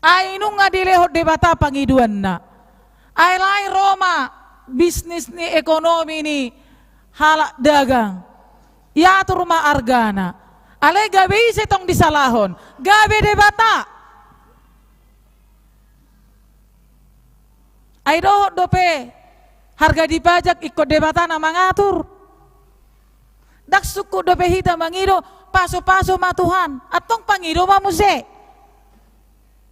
Ai nunga dilehon Debata pangidoanna. Ai lae ro ma bisnis ni, ekonomi ni halak dagang. Iatur ma argana. Alai gabe ise tong disalahon? Gabe Debata. Ai dohot dope harga dipajak ingkon Debata na mangatur. Ndang sungkun dope hita mangido, pasupasu ma Tuhan, antong pangido ma muse.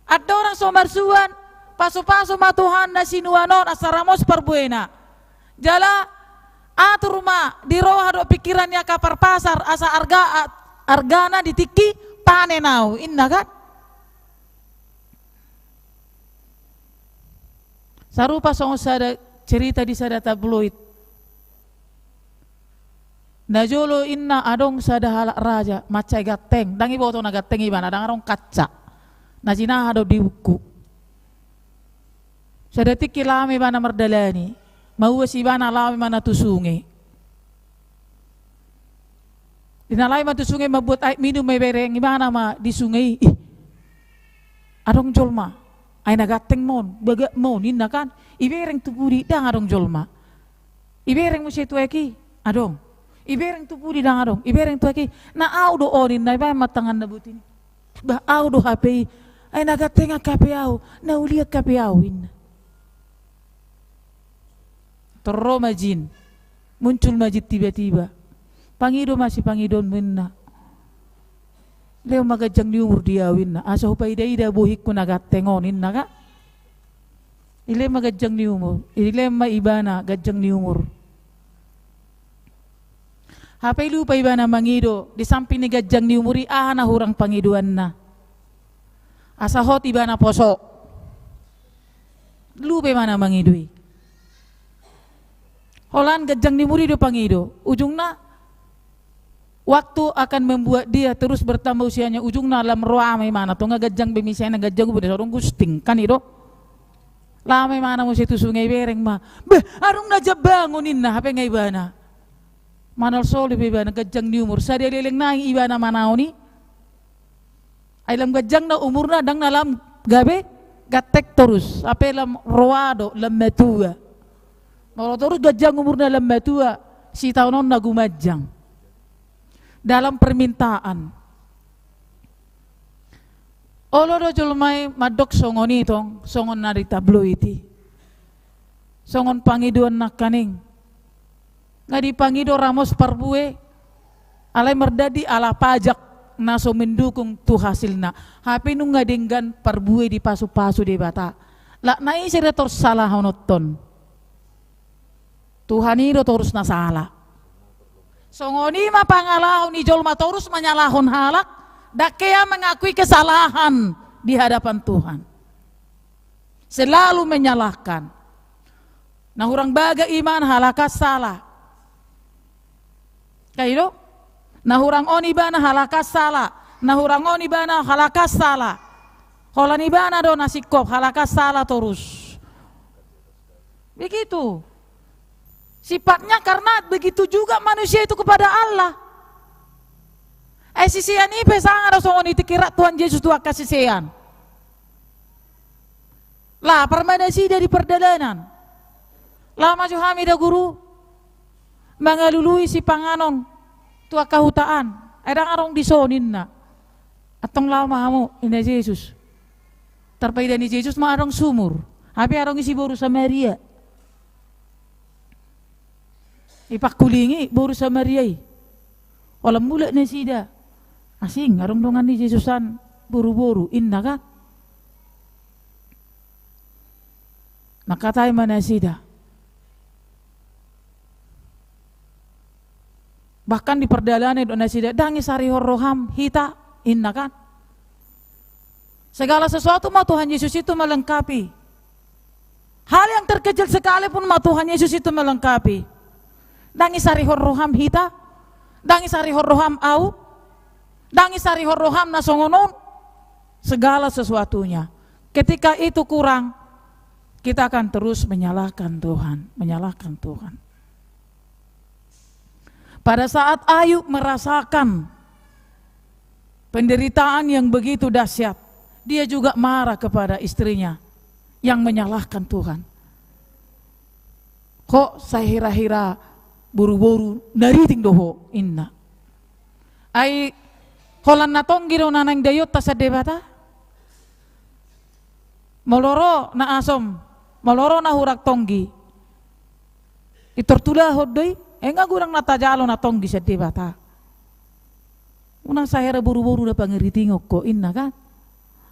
Andorang so marsuan, pasupasu ma Tuhan na sinuan on asa ramos parbuena. Jala atur ma di roha dohot pingkiran ni angka parpasar asa arga, argana di tingki panen au, inna kan? Sarupa songon sada cerita di sada tabloid. Najolo inna adong sada halak raja, mansai ganteng, ndang iboto na ganteng ibana, ndang adong kaca. Na jinaha do di buku. Sada tingki laho ma ibana mardalani, mauas ibana laho ma ibana tu sunge. Di na laho ma tu sunge mambuat aek minum, ibereng ibana ma di sunge i, ih, adong jolma, ai na ganteng ma on, bagak ma on, inna kan. Ibereng tu pudi, ndang adong jolma. Ibereng muse tu aek i, adong. Ibereng tu pudi, ndang adong. Ibereng tu aek i, na au do on, inna, ibaen ma tanganna botima. Bah, au do hape i, ai na ganteng hape au, na uli hape au, inna. Tor ro ma jin, muncul ma jin tiba-tiba. Pangido ma sipangidoonmu, inna. Lehon ma ganjang ni umur di au, inna, asa hupaida-ida bohingku na ganteng on, inna kan. Dilehon ma ganjang ni umur, dilehon ma ibana ganjang ni umur. Hape lupa ibana mangido, di samping ni ganjang ni umur i aha na hurang pangidoanna. Asa hot ibana poso. Lupa ibana mangido i. Holan ganjang ni umur i do pangido. Ujungna, waktu akan membuat dia terus bertambah usianya, ujungna lam roa ma ibana, tonga ganjang be misalna, ganjang umur, adong gusting kan i do. Laho ma ibana muse tu sunge, ibereng ma. Bah, adong na jambangon, inna, hape nga ibana. Manolsoli pe ibana, ganjang ni umur. Sada leleng nai ibana manaon i. Ai lam ganjangna umurna, ndang na lam gabe ganteng torus. Hape lam roa do, lam matua. Molo torus ganjang umurna, lam matua, sitaonon na gumanjang. Dalam permintaan. Olo do jolma i mandok songon i tong, songon na di tabloid i. Songon pangidoan nangkaning. Nga dipangido ramos parbue, alai mardadi ala pajak na so mendukung tu hasilna. Hape nunga denggan parbue dipasupasu Debata. Lak na ise do torus salahononton? Tuhan i do torus na sala. Songon i ma pangalaho ni jolma torus manyalahon halak, ndang hea mengakui kesalahan di hadapan Tuhan. Selalu menyalahkan. Na hurang bagak ibana, halak an sala. Kan i do? Na hurang on ibana, halak an sala. Na hurang on ibana, halak an sala. Holan ibana do na singkop, halak an sala torus. Begitu. Sifatnya karena begitu juga manusia itu kepada Allah. Ai sisean i pe sanga do songon i, tingki rap Tuhan Jesus tu angka sisean. Lapar ma nasida di pardalanan. Laho ma jo hami da guru mangalului sipanganon tu angka huta an. Ai ndang adong dison, ninna. Antong laho ma hamu, ninna Jesus. Tarpaida ni Jesus ma adong sumur. Hape adong i si boru Samaria. Ipangkulingi boru Samaria i. Holan mulak nasida. Asing, adong dongan ni Jesus an boru-boru, ninna kan. Mangkatai ma nasida. Bahkan di pardalanan i do nasida, ndang disarihon roham hita, ninna kan. Segala sesuatu ma Tuhan Yesus itu melengkapi. Hal yang terkecil sekalipun ma Tuhan Yesus itu melengkapi. Ndang disarihon roham hita, ndang disarihon roham au, ndang disarihon roham na songon on, segala sesuatunya. Ketika itu kurang, kita akan terus menyalahkan Tuhan, menyalahkan Tuhan. Pada saat Ayub merasakan penderitaan yang begitu dahsyat, dia juga marah kepada istrinya yang menyalahkan Tuhan. Ho sai hira-hira boru-boru na riting do ho, ninna. Ai holan na tonggi do na naeng daion ta sian Debata. Molo ro na asom, molo ro na hurang tonggi, ditortulahon do i. Ai nga godang na tajalo na tonggi sian Debata. Unang sai hira boru-boru na pangaritingon ho, ninna kan.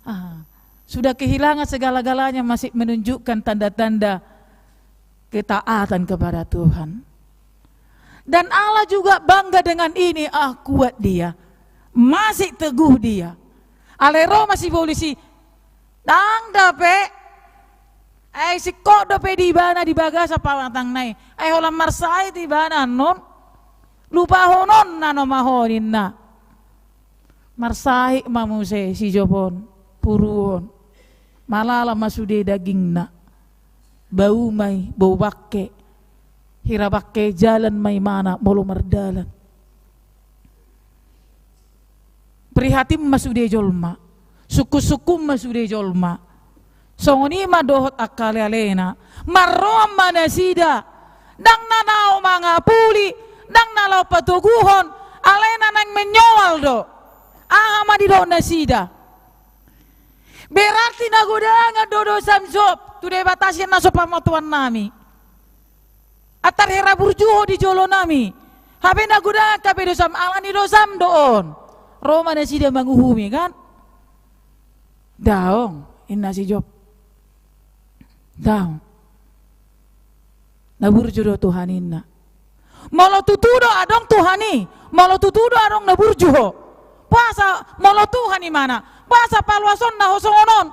Ah, sudah kehilangan segala-galanya masih menunjukkan tanda-tanda ketaatan kepada Tuhan. Dan Allah juga bangga dengan ini, ah, kuat dia. Masih teguh dia. Alai ro ma sibolis i, ndang dope. Ai singkop dope di ibana di bagasan pamatangna i. Ai holan marsahit ibana annon. Lupahononna nama ho, ninna. Marsahit ma muse si Job on, puru on. Malala ma sude dagingna. Bau ma i, bau bangke. Hira bangke jalan ma ibana molo mardalan. Prihatin ma sude jolma. Sungkun-sungkun ma sude jolma. Songon i ma dohot angka ale-alena. Marroan ma nasida. Ndang na laho mangapuli, ndang na laho patoguhon, alai na naeng menyoal do. Aha ma didok nasida? Berarti na godangan do dosam, Job, tu Debata sian na so pamatuan nami. Antar hira burju ho di jolo nami. Hape na godangan hape dosam, ala ni dosam do on. Ro ma nasida manguhumi kan. Daong, ninna si Job. Daong. Na burju do Tuhan, ninna. Molo tutu do adong Tuhan i, molo tutu do adong na burju ho. Boasa molo Tuhan ibana, boasa paloasonna ho songon on?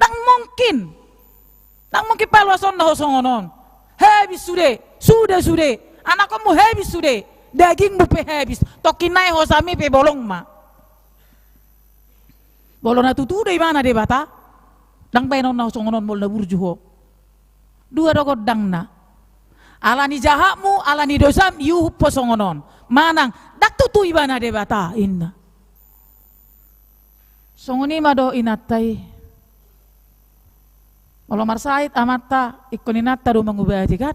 Ndang mungkin. Ndang mungkin paloasonna ho songon on. Habis sude, sudah sude. Anakhonmu habis sude. Dagingmu pe habis. Tongkin nai hosami pe bolong ma. Molo na tutu do ibana Debata, ndang baenonna ho songon on molo na burju ho. Dua do gondangna. Ala ni jahatmu, ala ni dosam, iuhup ho songon on. Manang, ndang tutu ibana Debata, ninna. Songon i ma do inanta i. Molo marsahit amanta, ingkon inanta do mangubati kan?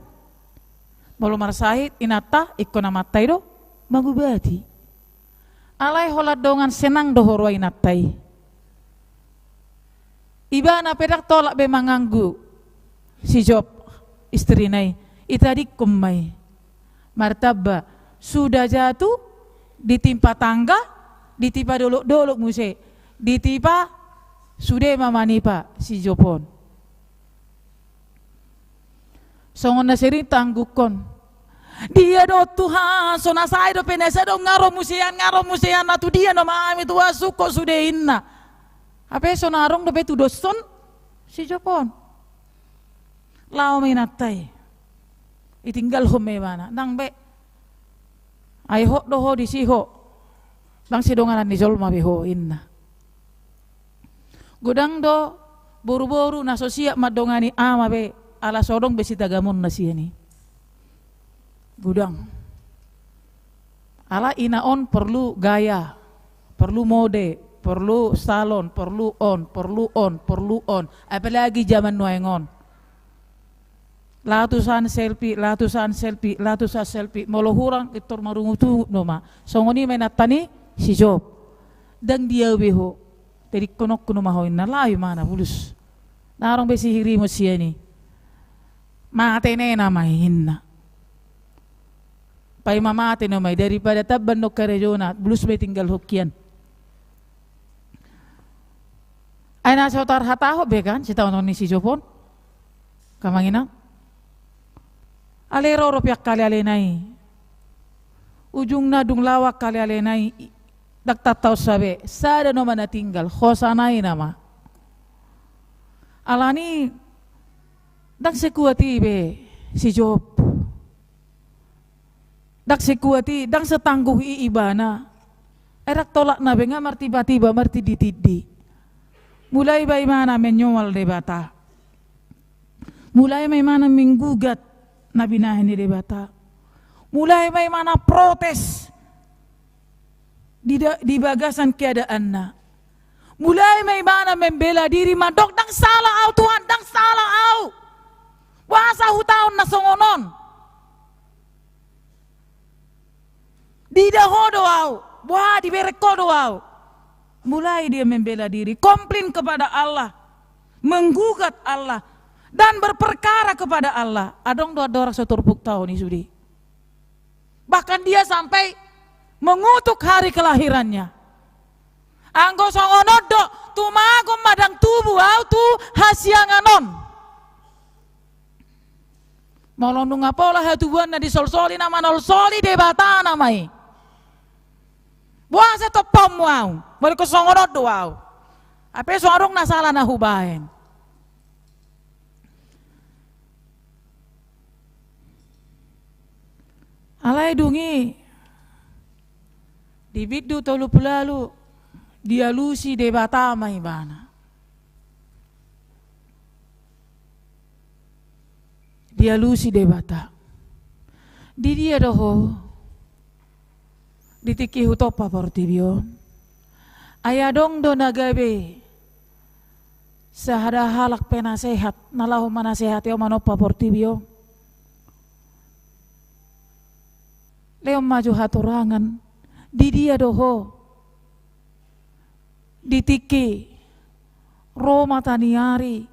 Molo marsahit inanta, ingkon amanta i do mangubati. Alai holan dongan senang do huroha inanta i. Ibana pe ndang tolap be manganggu si Job, istrina i. Itadingkon ma i. Martamba, sudah jatuh, ditimpa tangga, ditimpa dolok-dolok muse, ditimpa sude ma manipa si Job on. Songon na sering taangguhon. Dia do Tuhan, so na sae dope na sae do, nga ro musean, nga ro musean, na tu dia nama hami Tuhan, sungkot sude, ninna. Hape so na adong dope tudoshon si Job on. Laho ma inanta i. Ditinggalhon ma ibana. Ndang be. Ai hot do ho disi ho. Ndang sidonganan ni jolma be ho, ninna. Godang do boru-boru na so siap mandongani ama be, ala so adong be sitagamonna sian i. Godang. Ala ina on porlu gaya, porlu mode, porlu salon, porlu on, porlu on, porlu on. Apalagi zaman nuaeng on. Laho tusan selfie, laho tusan selfie, laho tusan selfie. Molo hurang, pintor marungutungut nama. Songon i ma inanta ni si Job. Ndang diabe ho. Tadingkononku nama ho inna, laho ibana bulus. Ndang adong be sihirmu sian i. Mate nama i inna. Paima mate nama i, daripada tamba annon karejona, bulus ma i tinggalhon hian. Ai na so tarhatahon be kan sitaonon ni si Job on. Amang inang. Alai ro dope angka alealena i. Ujungna dung laho angka alealena i, ndang tataon sa be, sada nama na tinggal, hosana i nama. Alani ndang sekuat i be si Job. Ndang sekuat i, ndang setangguh i ibana. Ai ndang tolap na be nga martibatiba, martinditindi. Mulai ma ibana menyoal Debata. Mulai ma ibana menggugat na binahen ni Debata. Mulai ma ibana protes di da-, di bagasan keadaanna. Mulai ma ibana membela diri mandok, ndang salah au Tuhan, ndang salah au. Boasa hutaon na songon on? Diida ho do au, boha dibereng ho do au. Mulai dia membela diri, komplain kepada Allah, menggugat Allah, dan berperkara kepada Allah. Adong do andorang so turpuk taon i sude. Bahkan dia sampai mengutuk hari kelahirannya. Anggo songon on do, tumagon ma ndang tubu au tu hasiangan on. Molo nunga pola hatubuanna disolsoli, na manolsoli Debata nama i. Boasa tompaonmu au? Molo songon on do au. Hape so adong na sala na hubaen. Alai dung i di bindu tolu pulu ualu, dialusi Debata ma ibana. Dialusi Debata. Di dia do ho di tingki hutompa portibi on? Ai adong do na gabe sada halak penasehat na laho manasehati au manompa portibi on? Lehon ma jo hatorangan, di dia do ho di tingki ro mata ni ari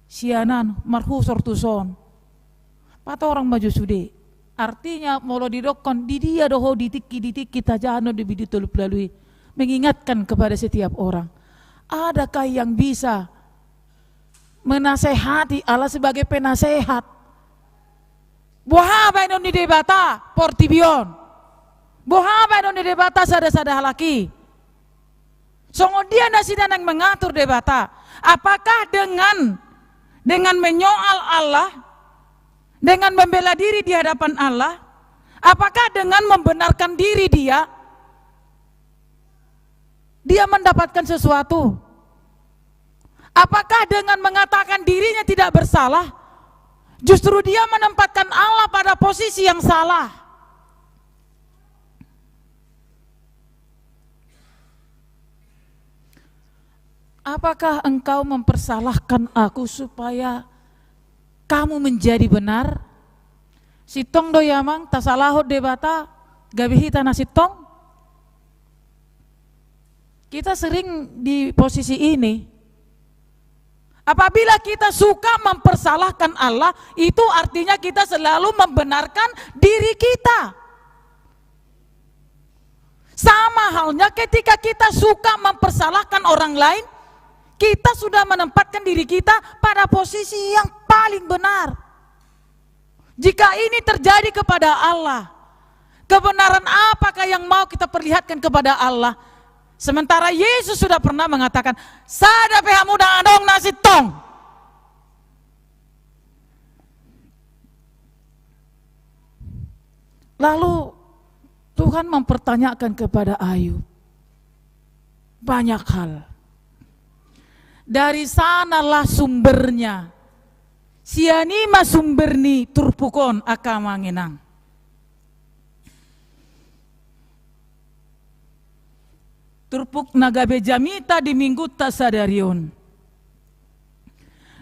sian an marhusor tuson? Patorang ma jo sude. Artinya molo didokkon di dia do ho di tingki, di tingki tajaha annon di bindu tolu pulu ualu i, mengingatkan kepada setiap orang. Adakah yang bisa menasehati Allah sebagai penasehat? Boha baenon ni Debata portibi on? Boha baenon ni Debata sada-sada halak i? Songon dia nasida naeng mangatur Debata? Apakah dengan, dengan menyoal Allah, dengan membela diri di hadapan Allah, apakah dengan membenarkan diri dia, dia mendapatkan sesuatu? Apakah dengan mengatakan dirinya tidak bersalah, justru dia menempatkan Allah pada posisi yang salah? Apakah engkau mempersalahkan aku supaya kamu menjadi benar? Sintong do i amang, tasalahon Debata gabe hita na sintong? Kita sering di posisi ini. Apabila kita suka mempersalahkan Allah, itu artinya kita selalu membenarkan diri kita. Sama halnya ketika kita suka mempersalahkan orang lain, kita sudah menempatkan diri kita pada posisi yang paling benar. Jika ini terjadi kepada Allah, kebenaran apakah yang mau kita perlihatkan kepada Allah? Sementara Yesus sudah pernah mengatakan, sada pe hamu ndang adong na sintong. Lalu Tuhan mempertanyakan kepada Ayub banyak hal. Dari sanalah sumbernya. Sian i ma sumber ni turpuk on, angka amang inang. Turpuk na gabe jamita di Minggunta sadari on.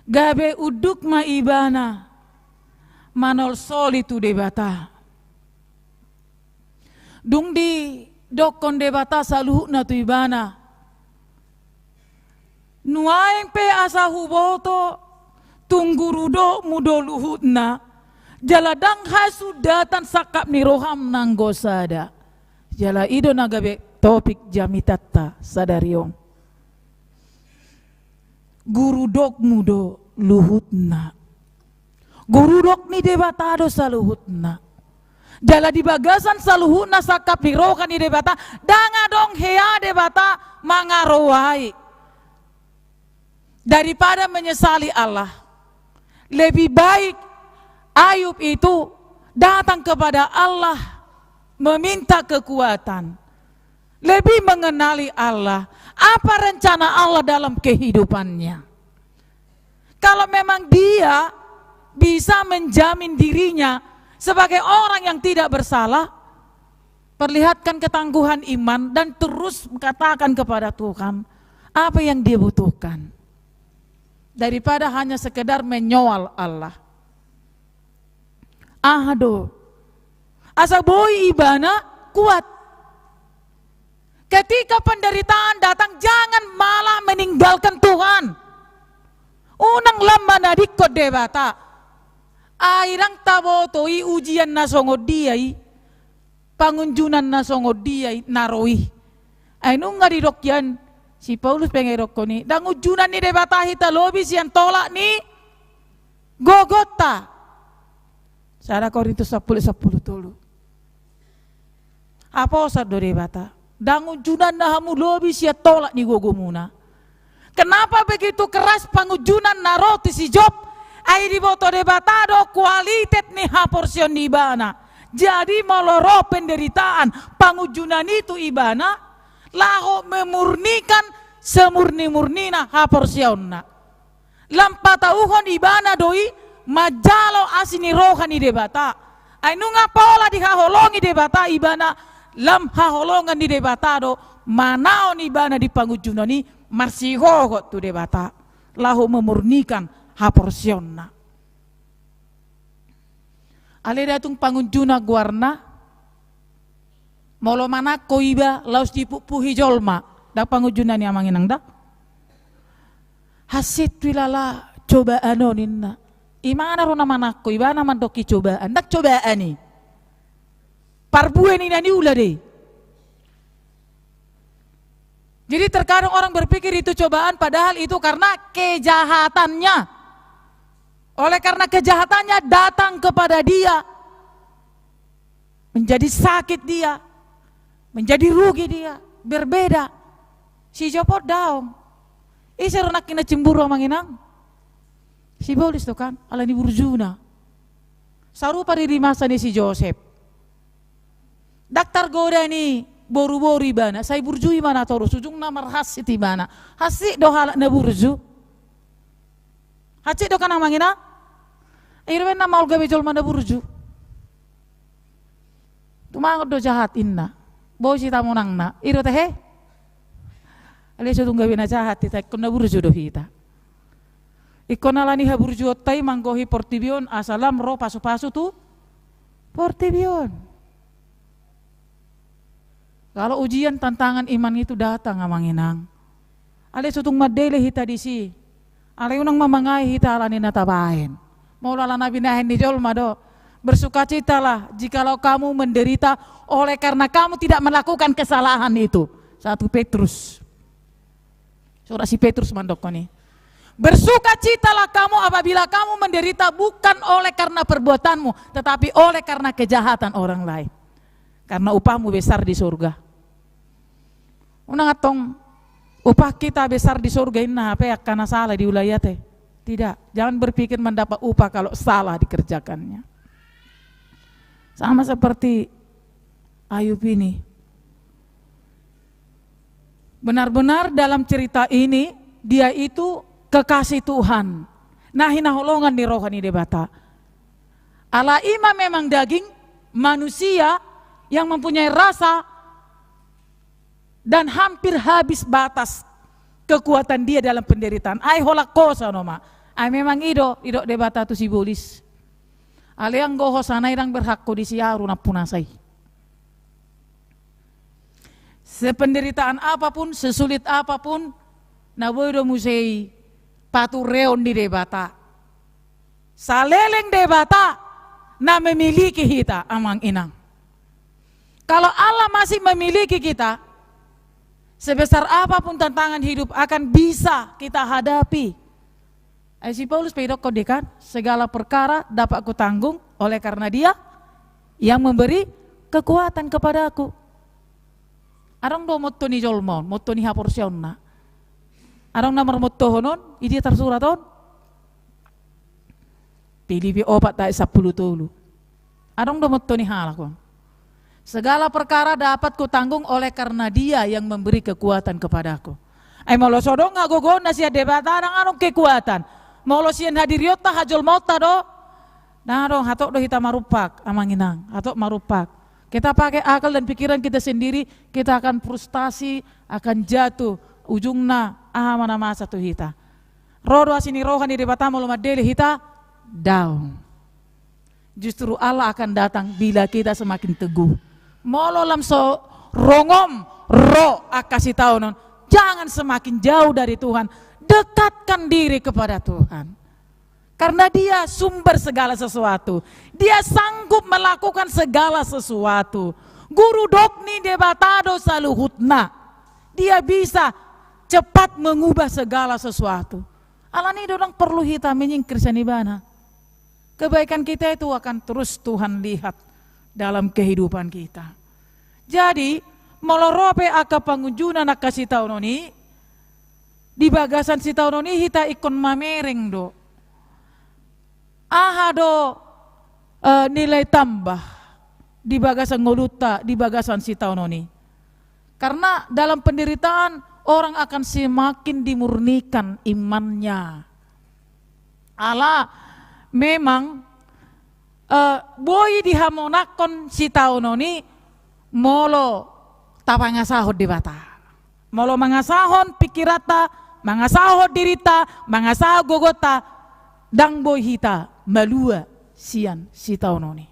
Gabe unduk ma ibana manolsoli tu Debata. Dung didokkon Debata saluhutna tu ibana, nuaeng pe asa huboto, tung gurudokmu do luhutna, jala ndang hasundatan sangkap ni roham nanggo sada. Jala i do na gabe topik jamitanta sadari on. Gurudokmu do luhutna. Gurudok ni Debata do saluhutna. Jala di bagasan saluhutna sangkap ni roha ni Debata, ndang adong hea Debata mangaroai. Daripada menyesali Allah, lebih baik Ayub itu datang kepada Allah meminta kekuatan, lebih mengenali Allah, apa rencana Allah dalam kehidupannya. Kalau memang dia bisa menjamin dirinya sebagai orang yang tidak bersalah, perlihatkan ketangguhan iman dan terus katakan kepada Tuhan apa yang dia butuhkan. Daripada hanya sekedar menyoal Allah. Aha do? Asa boi ibana kuat. Ketika penderitaan datang, jangan malah meninggalkan Tuhan. Unang lam manadingkon Debata. Ai ndang taboto i ujian na songon dia i, pangunjunan na songon dia i na ro i. Ai nunga didok hian si Paulus pe nga didokkon i, ndang unjunan ni Debata hita lobi sian tolak ni gogonta. Sada Korintus sampulu, sampulu tolu. Aposan do Debata, ndang unjunanna hamu lobi sian tolak ni gogomuna. Kenapa begitu keras pangunjunan na ro tu si Job? Ai diboto Debata do kualitet ni haporseaon ni ibana. Jadi molo ro penderitaan, pangunjunan i tu ibana, laho memurnikan semurni-murnina haporseaonna. Lam patauhon ibana do i manjalo asi ni roha ni Debata. Ai nunga pola dihaholongi Debata ibana, lam haholongan ni Debata do manaon ibana di pangunjunan i marsihohot tu Debata, laho memurnikan haporseaonna. Alai da tung pangunjunan goarna, molo manangko iba laos dipukpuhi jolma, ndang pangunjunan i amang inang da. Hansit tu ilala cobaan on ninna. Imana ro na manangko, ibana mandok i cobaan, ndang cobaan i. Parbue ni na niula do i. Jadi terkadang orang berpikir itu cobaan, padahal itu karena kejahatannya. Oleh karena kejahatannya datang kepada dia, menjadi sakit dia, menjadi rugi dia, berbeda. Si Job on daong. Ise ro nangkin na cemburu amang inang? Si Paulus do kan, ala ni burjuna. Sarupa do di masa ni si Josep. Ndang targoda ni boruboru ibana, sai burju ibana torus, ujungna marhansit ibana. Hansit do halak na burju. Hansit do kan amang inang? I do umbahen na maol gabe jolma na burju. Tumangon do jahat inna. Boi sitamonangna. I do tahe? Alai so tung gabe na jahat hita, ingkon na burju do hita. Ingkon ala ni haburjuonta i manggohi portibi on asa lam ro pasupasu tu portibi on. Kalau ujian tantangan iman itu datang amang inang, alai so tung mandele hita disi, alai unang ma mangae hita ala ni na tabaen. Molo ala na binahen ni jolma do. Bersukacitalah jikalau kamu menderita oleh karena kamu tidak melakukan kesalahan itu. Satu Petrus. Surat si Petrus mandokkon i. Bersukacitalah kamu apabila kamu menderita bukan oleh karena perbuatanmu, tetapi oleh karena kejahatan orang lain. Karena upahmu besar di surga. Unang antong upah kita besar di surga inna hape angka na sala diula i ate. Tidak, jangan berpikir mendapat upah kalau salah dikerjakannya. Sama seperti Ayub ini. Benar-benar dalam cerita ini, dia itu kekasih Tuhan. Na hinaholongan ni roha ni Debata. Ala i ma memang daging manusia yang mempunyai rasa dan hampir habis batas kekuatan dia dalam penderitaan. Ai holan hosa nama. Ai memang i do, i do Debata tu si Paulus. Alai anggo ho sana i, ndang berhak ho disiaru nampunasa i. Sependeritaan apapun, sesulit apapun, na boi do muse i patureon ni Debata. Saleleng Debata na memiliki hita, amang inang. Kalau Allah masih memiliki kita, sebesar apapun tantangan hidup akan bisa kita hadapi. Ai si Paulus pe didokkon dia kan, segala perkara dapat kutanggung oleh karena Dia yang memberi kekuatan kepadaku. Adong do motto ni jolma on, motto ni haporseaonna. Adong na marmottohon on, i dia tarsurat on? Pilipi opat ayat sampulu tolu. Adong do motto ni halak on. Segala perkara dapat kutanggung oleh karena Dia yang memberi kekuatan kepadaku. Ai molo so adong hagogoonna sian Debata, ndang adong kekuatan. Molo sian hadirionta, hajolmaonta do, ndang adong, hatop do hita marumpak, amang inang, hatop marumpak. Kita pakai akal dan pikiran kita sendiri, kita akan frustasi, akan jatuh. Ujungna aha ma na masa tu hita? Ro do asi ni roha ni Debata molo mandele hita? Daong. Justru Allah akan datang bila kita semakin teguh. Molo lam so rongom ro angka sitaonon, jangan semakin jauh dari Tuhan. Dekatkan diri kepada Tuhan. Karena Dia sumber segala sesuatu. Dia sanggup melakukan segala sesuatu. Guru dok ni Debata do saluhutna. Dia bisa cepat mengubah segala sesuatu. Alani i do ndang porlu hita menyingkir sian Ibana. Kebaikan kita itu akan terus Tuhan lihat dalam kehidupan kita. Jadi, molo ro pe angka pangunjunan angka sitaonon i, di bagasan sitaonon i hita ingkon mamereng do. Aha do, eh, nilai tambah di bagasan ngolunta, di bagasan sitaonon i? Karena dalam penderitaan, orang akan semakin dimurnikan imannya. Ala memang, eh, boi dihamonangkon sitaonon i molo tapangasahon Debata. Molo mangasahon pikiranta, mangasahon dirinta, mangasahon gogonta, ndang boi hita malua sian sitaonon i.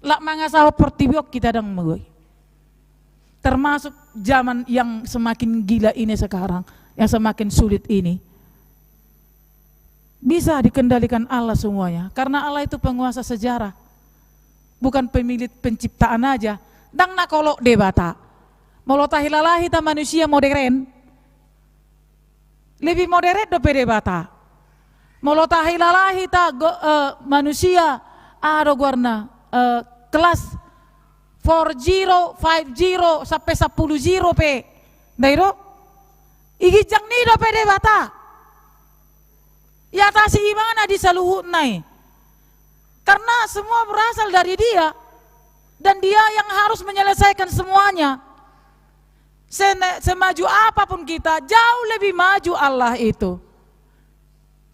Lak mangasahon portibi on hita ndang boi. Termasuk zaman yang semakin gila ini sekarang, yang semakin sulit ini. Bisa dikendalikan Allah semuanya, karena Allah itu penguasa sejarah, bukan pemilik penciptaan aja. Ndang na kolok Debata. Molo tahilala hita manusia modern, lebih modern dope Debata. Molo tahilala hita go-, eh, manusia, aha do goarna, eh, kelas four zero, five zero, sampe sampulu zero pe. Ndai do? I ginjang ni i dope Debata. Iatasi ibana di saluhutna i. Karena semua berasal dari Dia. Dan Dia yang harus menyelesaikan semuanya. Se-, semaju apapun kita, jauh lebih maju Allah itu.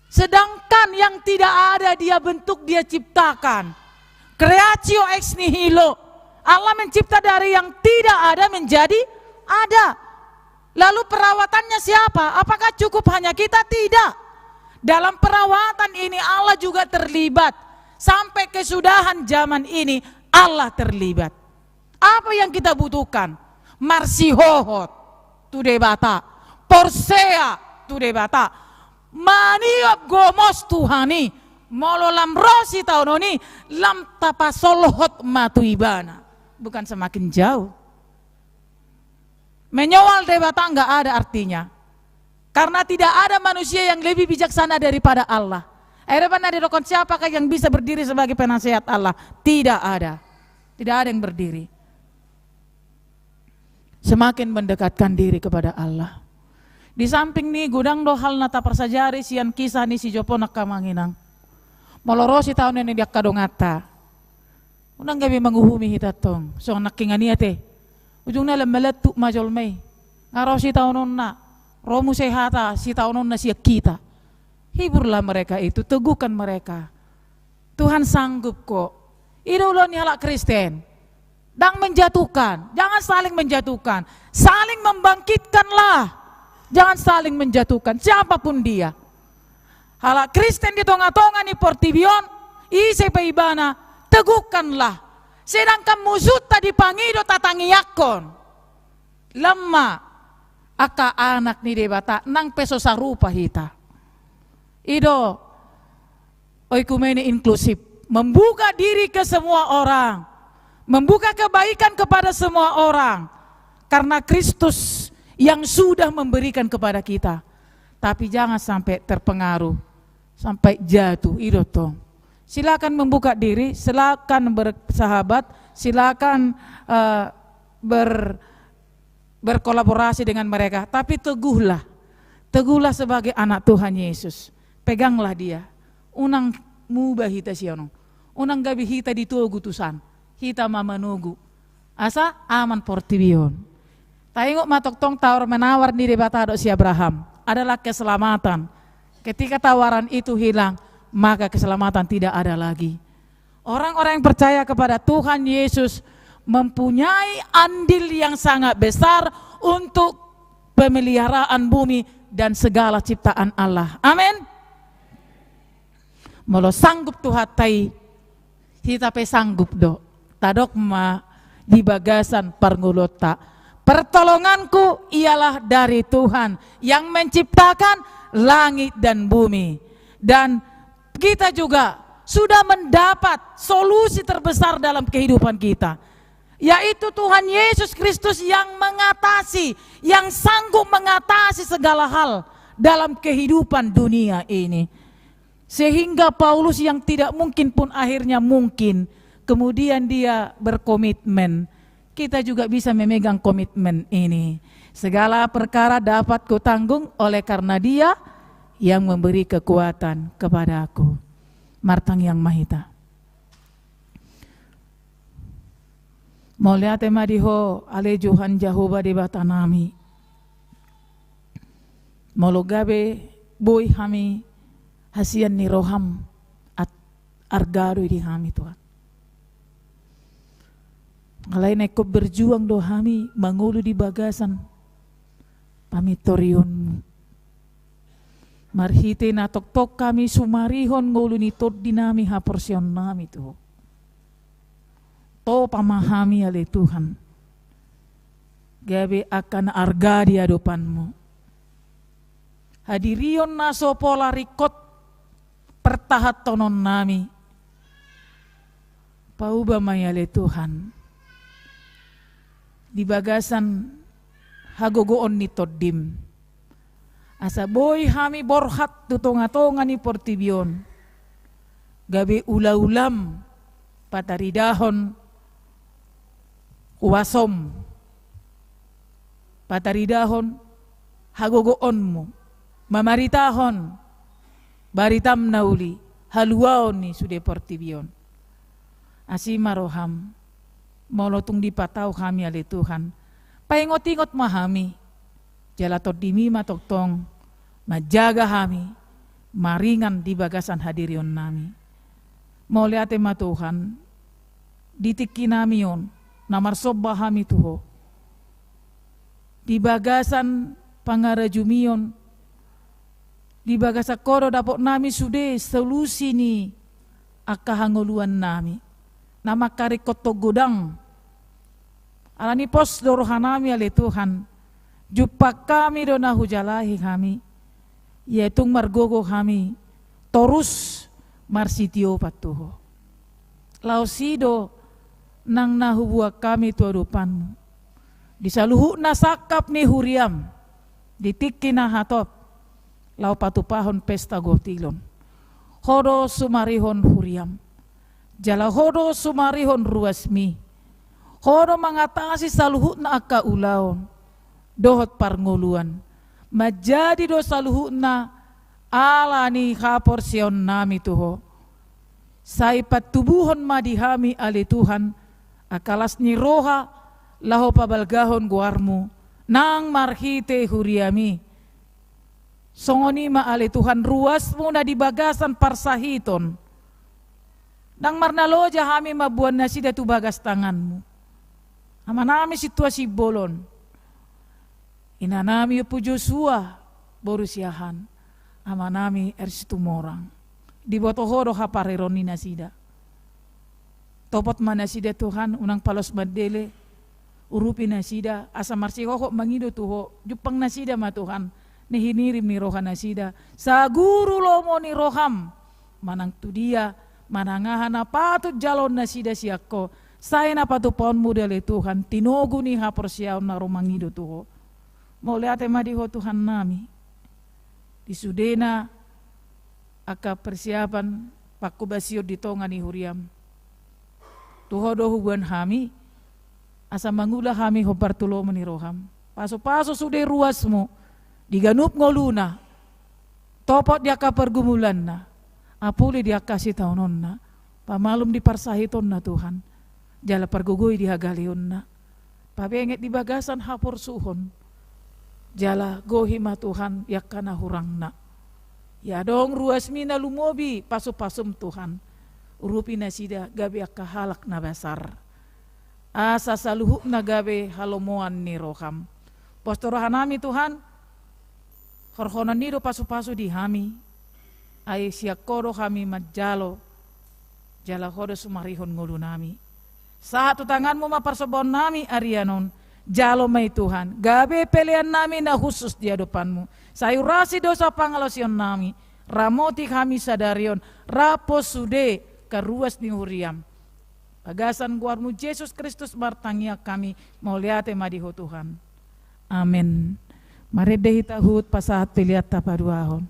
Sedangkan yang tidak ada Dia bentuk, Dia ciptakan. Creatio ex nihilo. Allah mencipta dari yang tidak ada menjadi ada. Lalu perawatannya siapa? Apakah cukup hanya kita? Tidak. Dalam perawatan ini Allah juga terlibat. Sampai kesudahan zaman ini Allah terlibat. Apa yang kita butuhkan? Marsihohot tu Debata, porsea tu Debata, maniop gomos Tuhan i. Molo lam ro sitaonon i, lam tapasolhot ma tu Ibana. Bukan semakin jauh. Menyoal Debata nggak ada artinya. Karena tidak ada manusia yang lebih bijaksana daripada Allah. Akhirnya pernah didokkon, siapakah yang bisa berdiri sebagai penasehat Allah? Tidak ada. Tidak ada yang berdiri. Semakin mendekatkan diri kepada Allah. Di samping ni i, godang do hal na taparsajari sian kisah ni si Job on, angka amang inang. Molo ro sitaonon i di angka donganta, unang gabe manguhumi hita tong, songon nangkingan i ate. Ujungna lam malantuk ma jolma i. Nga ro sitaononna, ro muse hata sitaononna sian hita. Hiburlah mereka itu, teguhkan mereka. Tuhan sanggup kok. I do ulaon ni halak Kristen. Ndang menjatuhkan, jangan saling menjatuhkan. Saling membangkitkanlah. Jangan saling menjatuhkan, siapapun dia. Halak Kristen di tonga-tonga ni portibi on, Ise pe ibana, teguhkanlah. Sedangkan musunta dipangido tatangiangkon. Lam ma angka anak ni Debata, nang pe so sarupa hita. I do oikumene inklusif, membuka diri ke semua orang, membuka kebaikan kepada semua orang, karena Kristus yang sudah memberikan kepada kita. Tapi jangan sampai terpengaruh, sampai jatuh, i do tong. Silakan membuka diri, silakan bersahabat, silakan, eh, ber-, berkolaborasi dengan mereka, tapi teguhlah. Teguhlah sebagai anak Tuhan Yesus. Peganglah Dia. Unang muba hita sian on. Unang gabe hita ditogu tusan. Hita ma manogu. Asa aman portibi on. Taingot ma tongtong tawar-menawar ni Debata dohot si Abraham adalah keselamatan. Ketika tawaran itu hilang, maka keselamatan tidak ada lagi. Orang-orang yang percaya kepada Tuhan Yesus mempunyai andil yang sangat besar untuk pemeliharaan bumi dan segala ciptaan Allah. Amin. Molo sanggup Tuhanta i, hita pe sanggup do. Tadok ma di bagasan parngoluonta. Pertolonganku ialah dari Tuhan yang menciptakan langit dan bumi. Dan kita juga sudah mendapat solusi terbesar dalam kehidupan kita, yaitu Tuhan Yesus Kristus yang mengatasi, yang sanggup mengatasi segala hal dalam kehidupan dunia ini. Sehingga Paulus yang tidak mungkin pun akhirnya mungkin, kemudian dia berkomitmen. Kita juga bisa memegang komitmen ini. Segala perkara dapat kutanggung oleh karena Dia yang memberi kekuatan kepadaku. Martangiang ma hita. Mauliate ma di Ho, ale Tuhan Jahowa Debatanami. Molo gabe boi hami hasian ni roham, at-, arga do i di hami, Tuhan. Alai na ingkon berjuang do hami mangolu di bagasan pamintorionmu. Marhite na tongtong hami sumarihon ngolu ni tondinami haporseaonnami tu Ho. Topa ma hami ale Tuhan, gabe angka na arga di adopanmu. Hadirion na so pola ringkot pertahanhononnami, pauba ma i ale Tuhan di bagasan hagogoon ni tondim. Asa boi hami borhat tu tongatonga ni portibi on, gabe ulaulam pataridahon kuasom, pataridahon hagogoonmu, mamaritahon baritam na uli, haluaon ni sude portibi on. Asi ma roham, molo tung dipatau hami ale Tuhan, paingotingot ma hami, jala tondimi ma tongtong manjaga hami, maringan di bagasan hadirionnami. Mauliate ma Tuhan, di tingkinami on, na marsomba hami tu Ho. Di bagasan pangarajumion, di bagasan Ho do dapotnami sude solusi ni angka hangoluannami. Na mangkaringkothon godang. Alani pos do rohanami ale Tuhan. Jumpang hami do na hujalahi hami. Ia tung margogo hami torus marsitiopan tu Ho. Laos i do nang na hubuan hami tu adopanmu. Di saluhutna sangkap ni huriam, di tingki na hatop, laho patupahon pesta gotilon. Ho do sumarihon huriam. Jala Ho do sumarihon ruasmi. Ho do mangatasi saluhutna angka ulaon dohot parngoluan. Manjadi do saluhutna ala ni haporseaonnami tu Ho. Sai patubuhon ma di hami ale Tuhan angka las ni roha laho pabalgahon goarmu nang marhite huriami. Songon i ma ale Tuhan ruasmu na di bagasan parsahiton. Ndang marnaloja hami mamboan nasida tu bagas tanganmu. Amanami Sintua Simbolon, inanami Ompu Josua boru Siahaan, amanami R. Situmorang. diboto Ho do haparhereon ni nasida. Topot ma nasida Tuhan, unang palos mandele, urupi nasida, asa marsihohot mangido tu Ho, jumpang nasida ma Tuhan, na hinirim ni roha nasida, saguru lomo ni roham, manang tu dia, manang aha na patut jaloon nasida sian Ho, sai na patupaonmu do ale Tuhan, tinogu ni haporseaon na ro mangido tu Ho. Mauliate ma di Ho Tuhan nami. Di sudena angka persiapan pangkobasion di tonga ni huriam. Tu Ho do huboan hami, asa mangula hami hombar tu lomo ni roham. Pasupasu sude ruasmu, di ganup ngoluna, topot di angka pergumulanna, apuli di angka sitaononna, pamalum di parsahitonna Tuhan, jala pargogoi di hagaleonna. Pabenget di bagasan haporsuhon. Jala gohi ma Tuhan i angka na hurangna. Ia adong ruasmi na lumobi pasupasum Tuhan. Urupi nasida gabe angka halak na basar. Asa saluhutna gabe halomoan ni roham. Pos tu roha nami Tuhan. Horhonon i do pasupasu di hami. Ai sian Ho do hami manjalo. Jala Ho do sumarihon ngolu nami. Sahat tu tanganmu ma parsombaon nami arian on. Jalo ma i Tuhan. Gabe pelean nami na hushus di adopanmu. Sai urasi dosa pangalaosion nami. Ramoti hami sadari on. Rap sude angka ruas ni huriam. Bagasan goarmu Jesus Kristus martangiang hami. Mauliate ma di Ho Tuhan. Amen. Marende hita huhut pasahat pelean tapaduahon.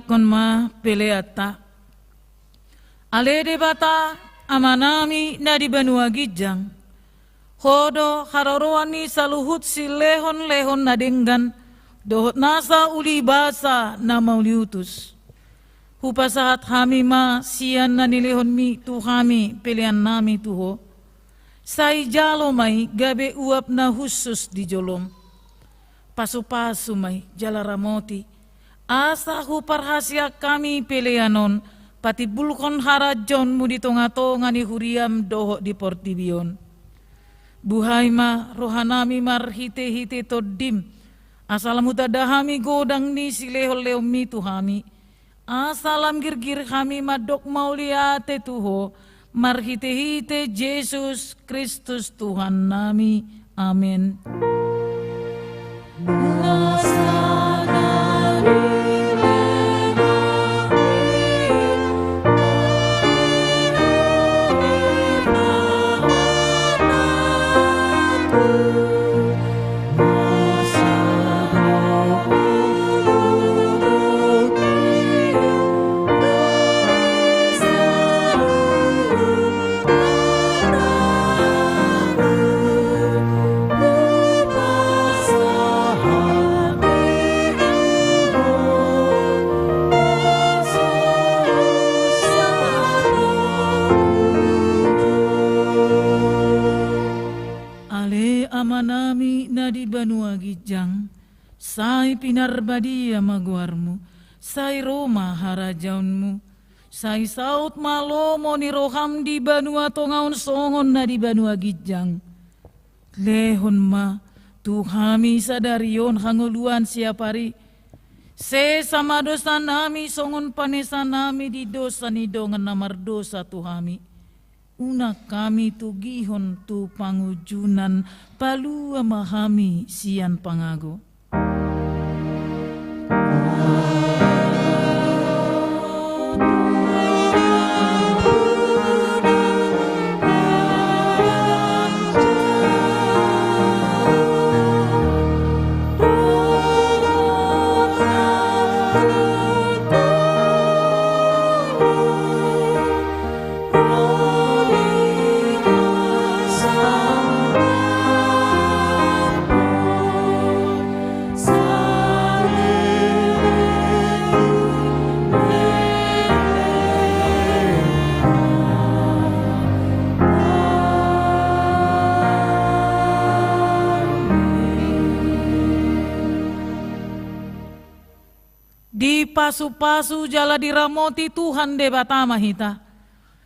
Kon ma peleanta. Ale Debata, Amanami na di banua ginjang, Ho do haroroan ni saluhut silehonlehon na denggan dohot nasa ulibasa na mauliutus. Hupasahat hami ma sian na nilehonMi tu hami peleannami tu Ho. Sai jalo ma i gabe uap na hushus di joloM. Pasupasu ma i jala ramoti, asa huparhaseang hami pelean on patimbulhon harajaonMu di tongatonga ni huriaM dohot di portibi on. Buhai ma rohanami marhitehite TondiM, asa lam hutanda hami godang ni silehonlehonMi tu hami, asa lam girgir hami mandok mauliate tu Ho, marhitehite Jesus Kristus Tuhannami. Amen. Ale Amanami na di banua ginjang, sai pinarbadia ma goarMu, sai ro ma harajaonMu, sai saut ma lomo ni rohaM di banua tonga on songon na di banua ginjang. Lehon ma tu hami sadari on hangoluan siapari. Sesa ma dosanami songon panesanami di dosa ni dongan na mardosa tu hami. Unang hami togihon tu pangunjunan, palua ma hami sian pangago. Dipasupasu jala diramoti Tuhan Debata ma hita.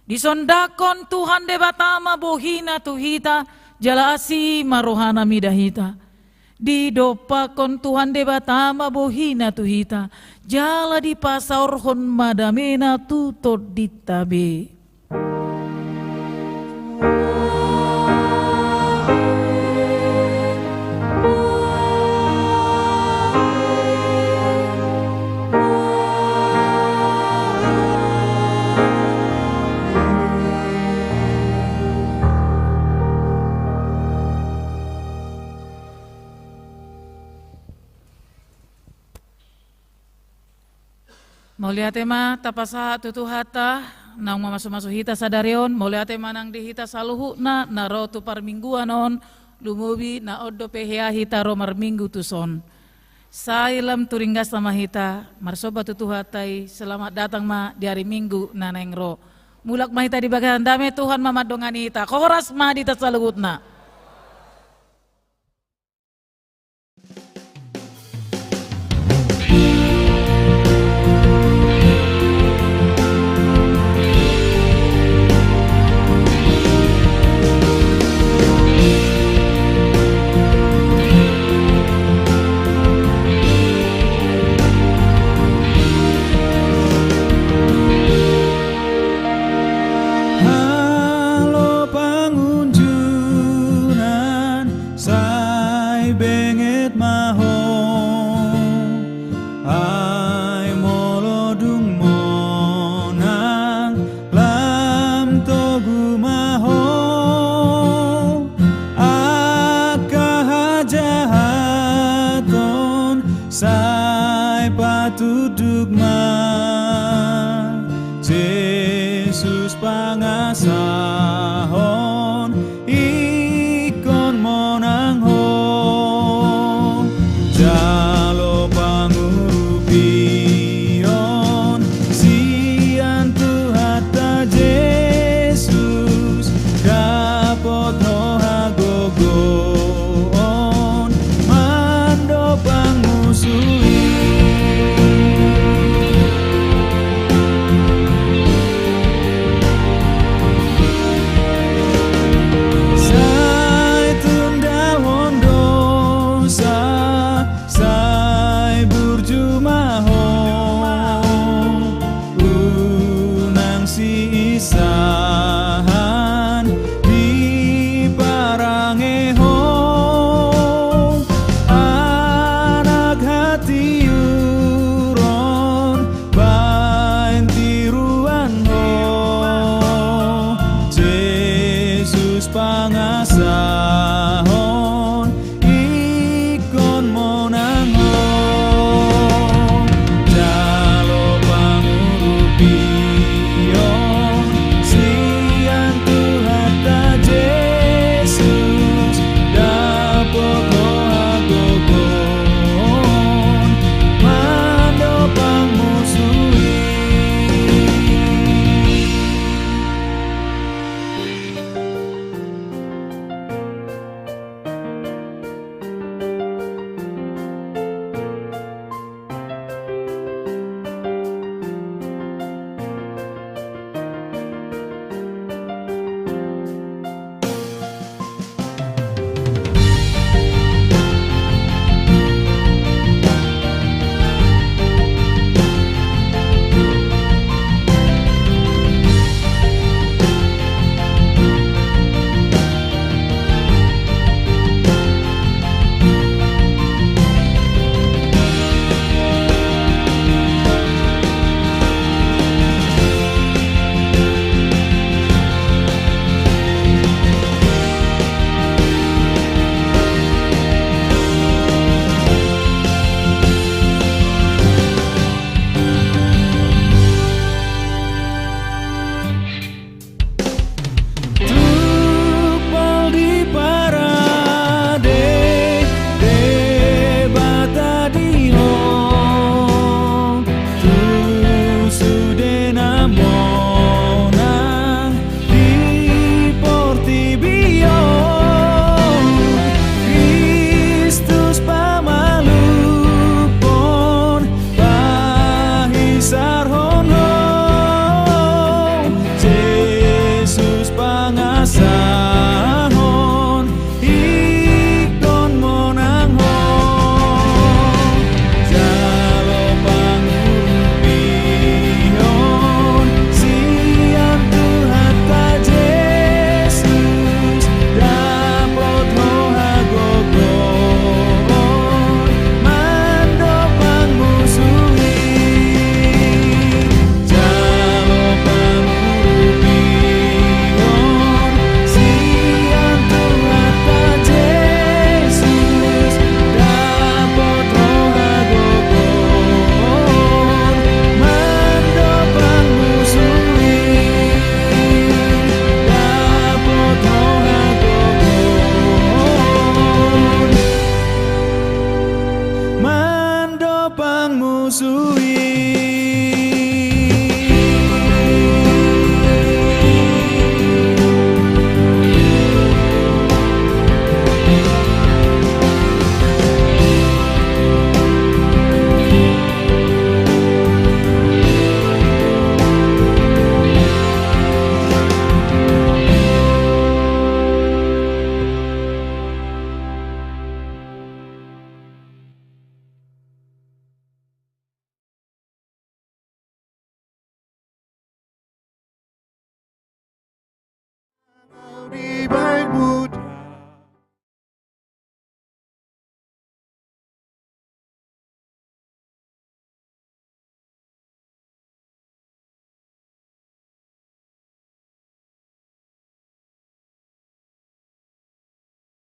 Disondangkon Tuhan Debata ma bohiNa tu hita, jala asi ma rohaNa mida hita. Didompakkon Tuhan Debata ma bohiNa tu hita, jala dipasaorhon ma dameNa tu tondinta be. Mauliate ma tapasahat tu Tuhanta, naung mamasumasu hita sadari on. Mauliate ma nang di hita saluhutna na ro tu parmingguan on, lumobi na on dope hea hita ro marminggu tuson. Sai lam tu ringgasta ma hita marsomba tu Tuhanta i, selamat datang ma di ari Minggu na naeng ro. Mulak ma hita di bagasan dame, Tuhan ma mandongani hita. Horas ma di hita saluhutna. Halo pangunjung. Jesus pangasahon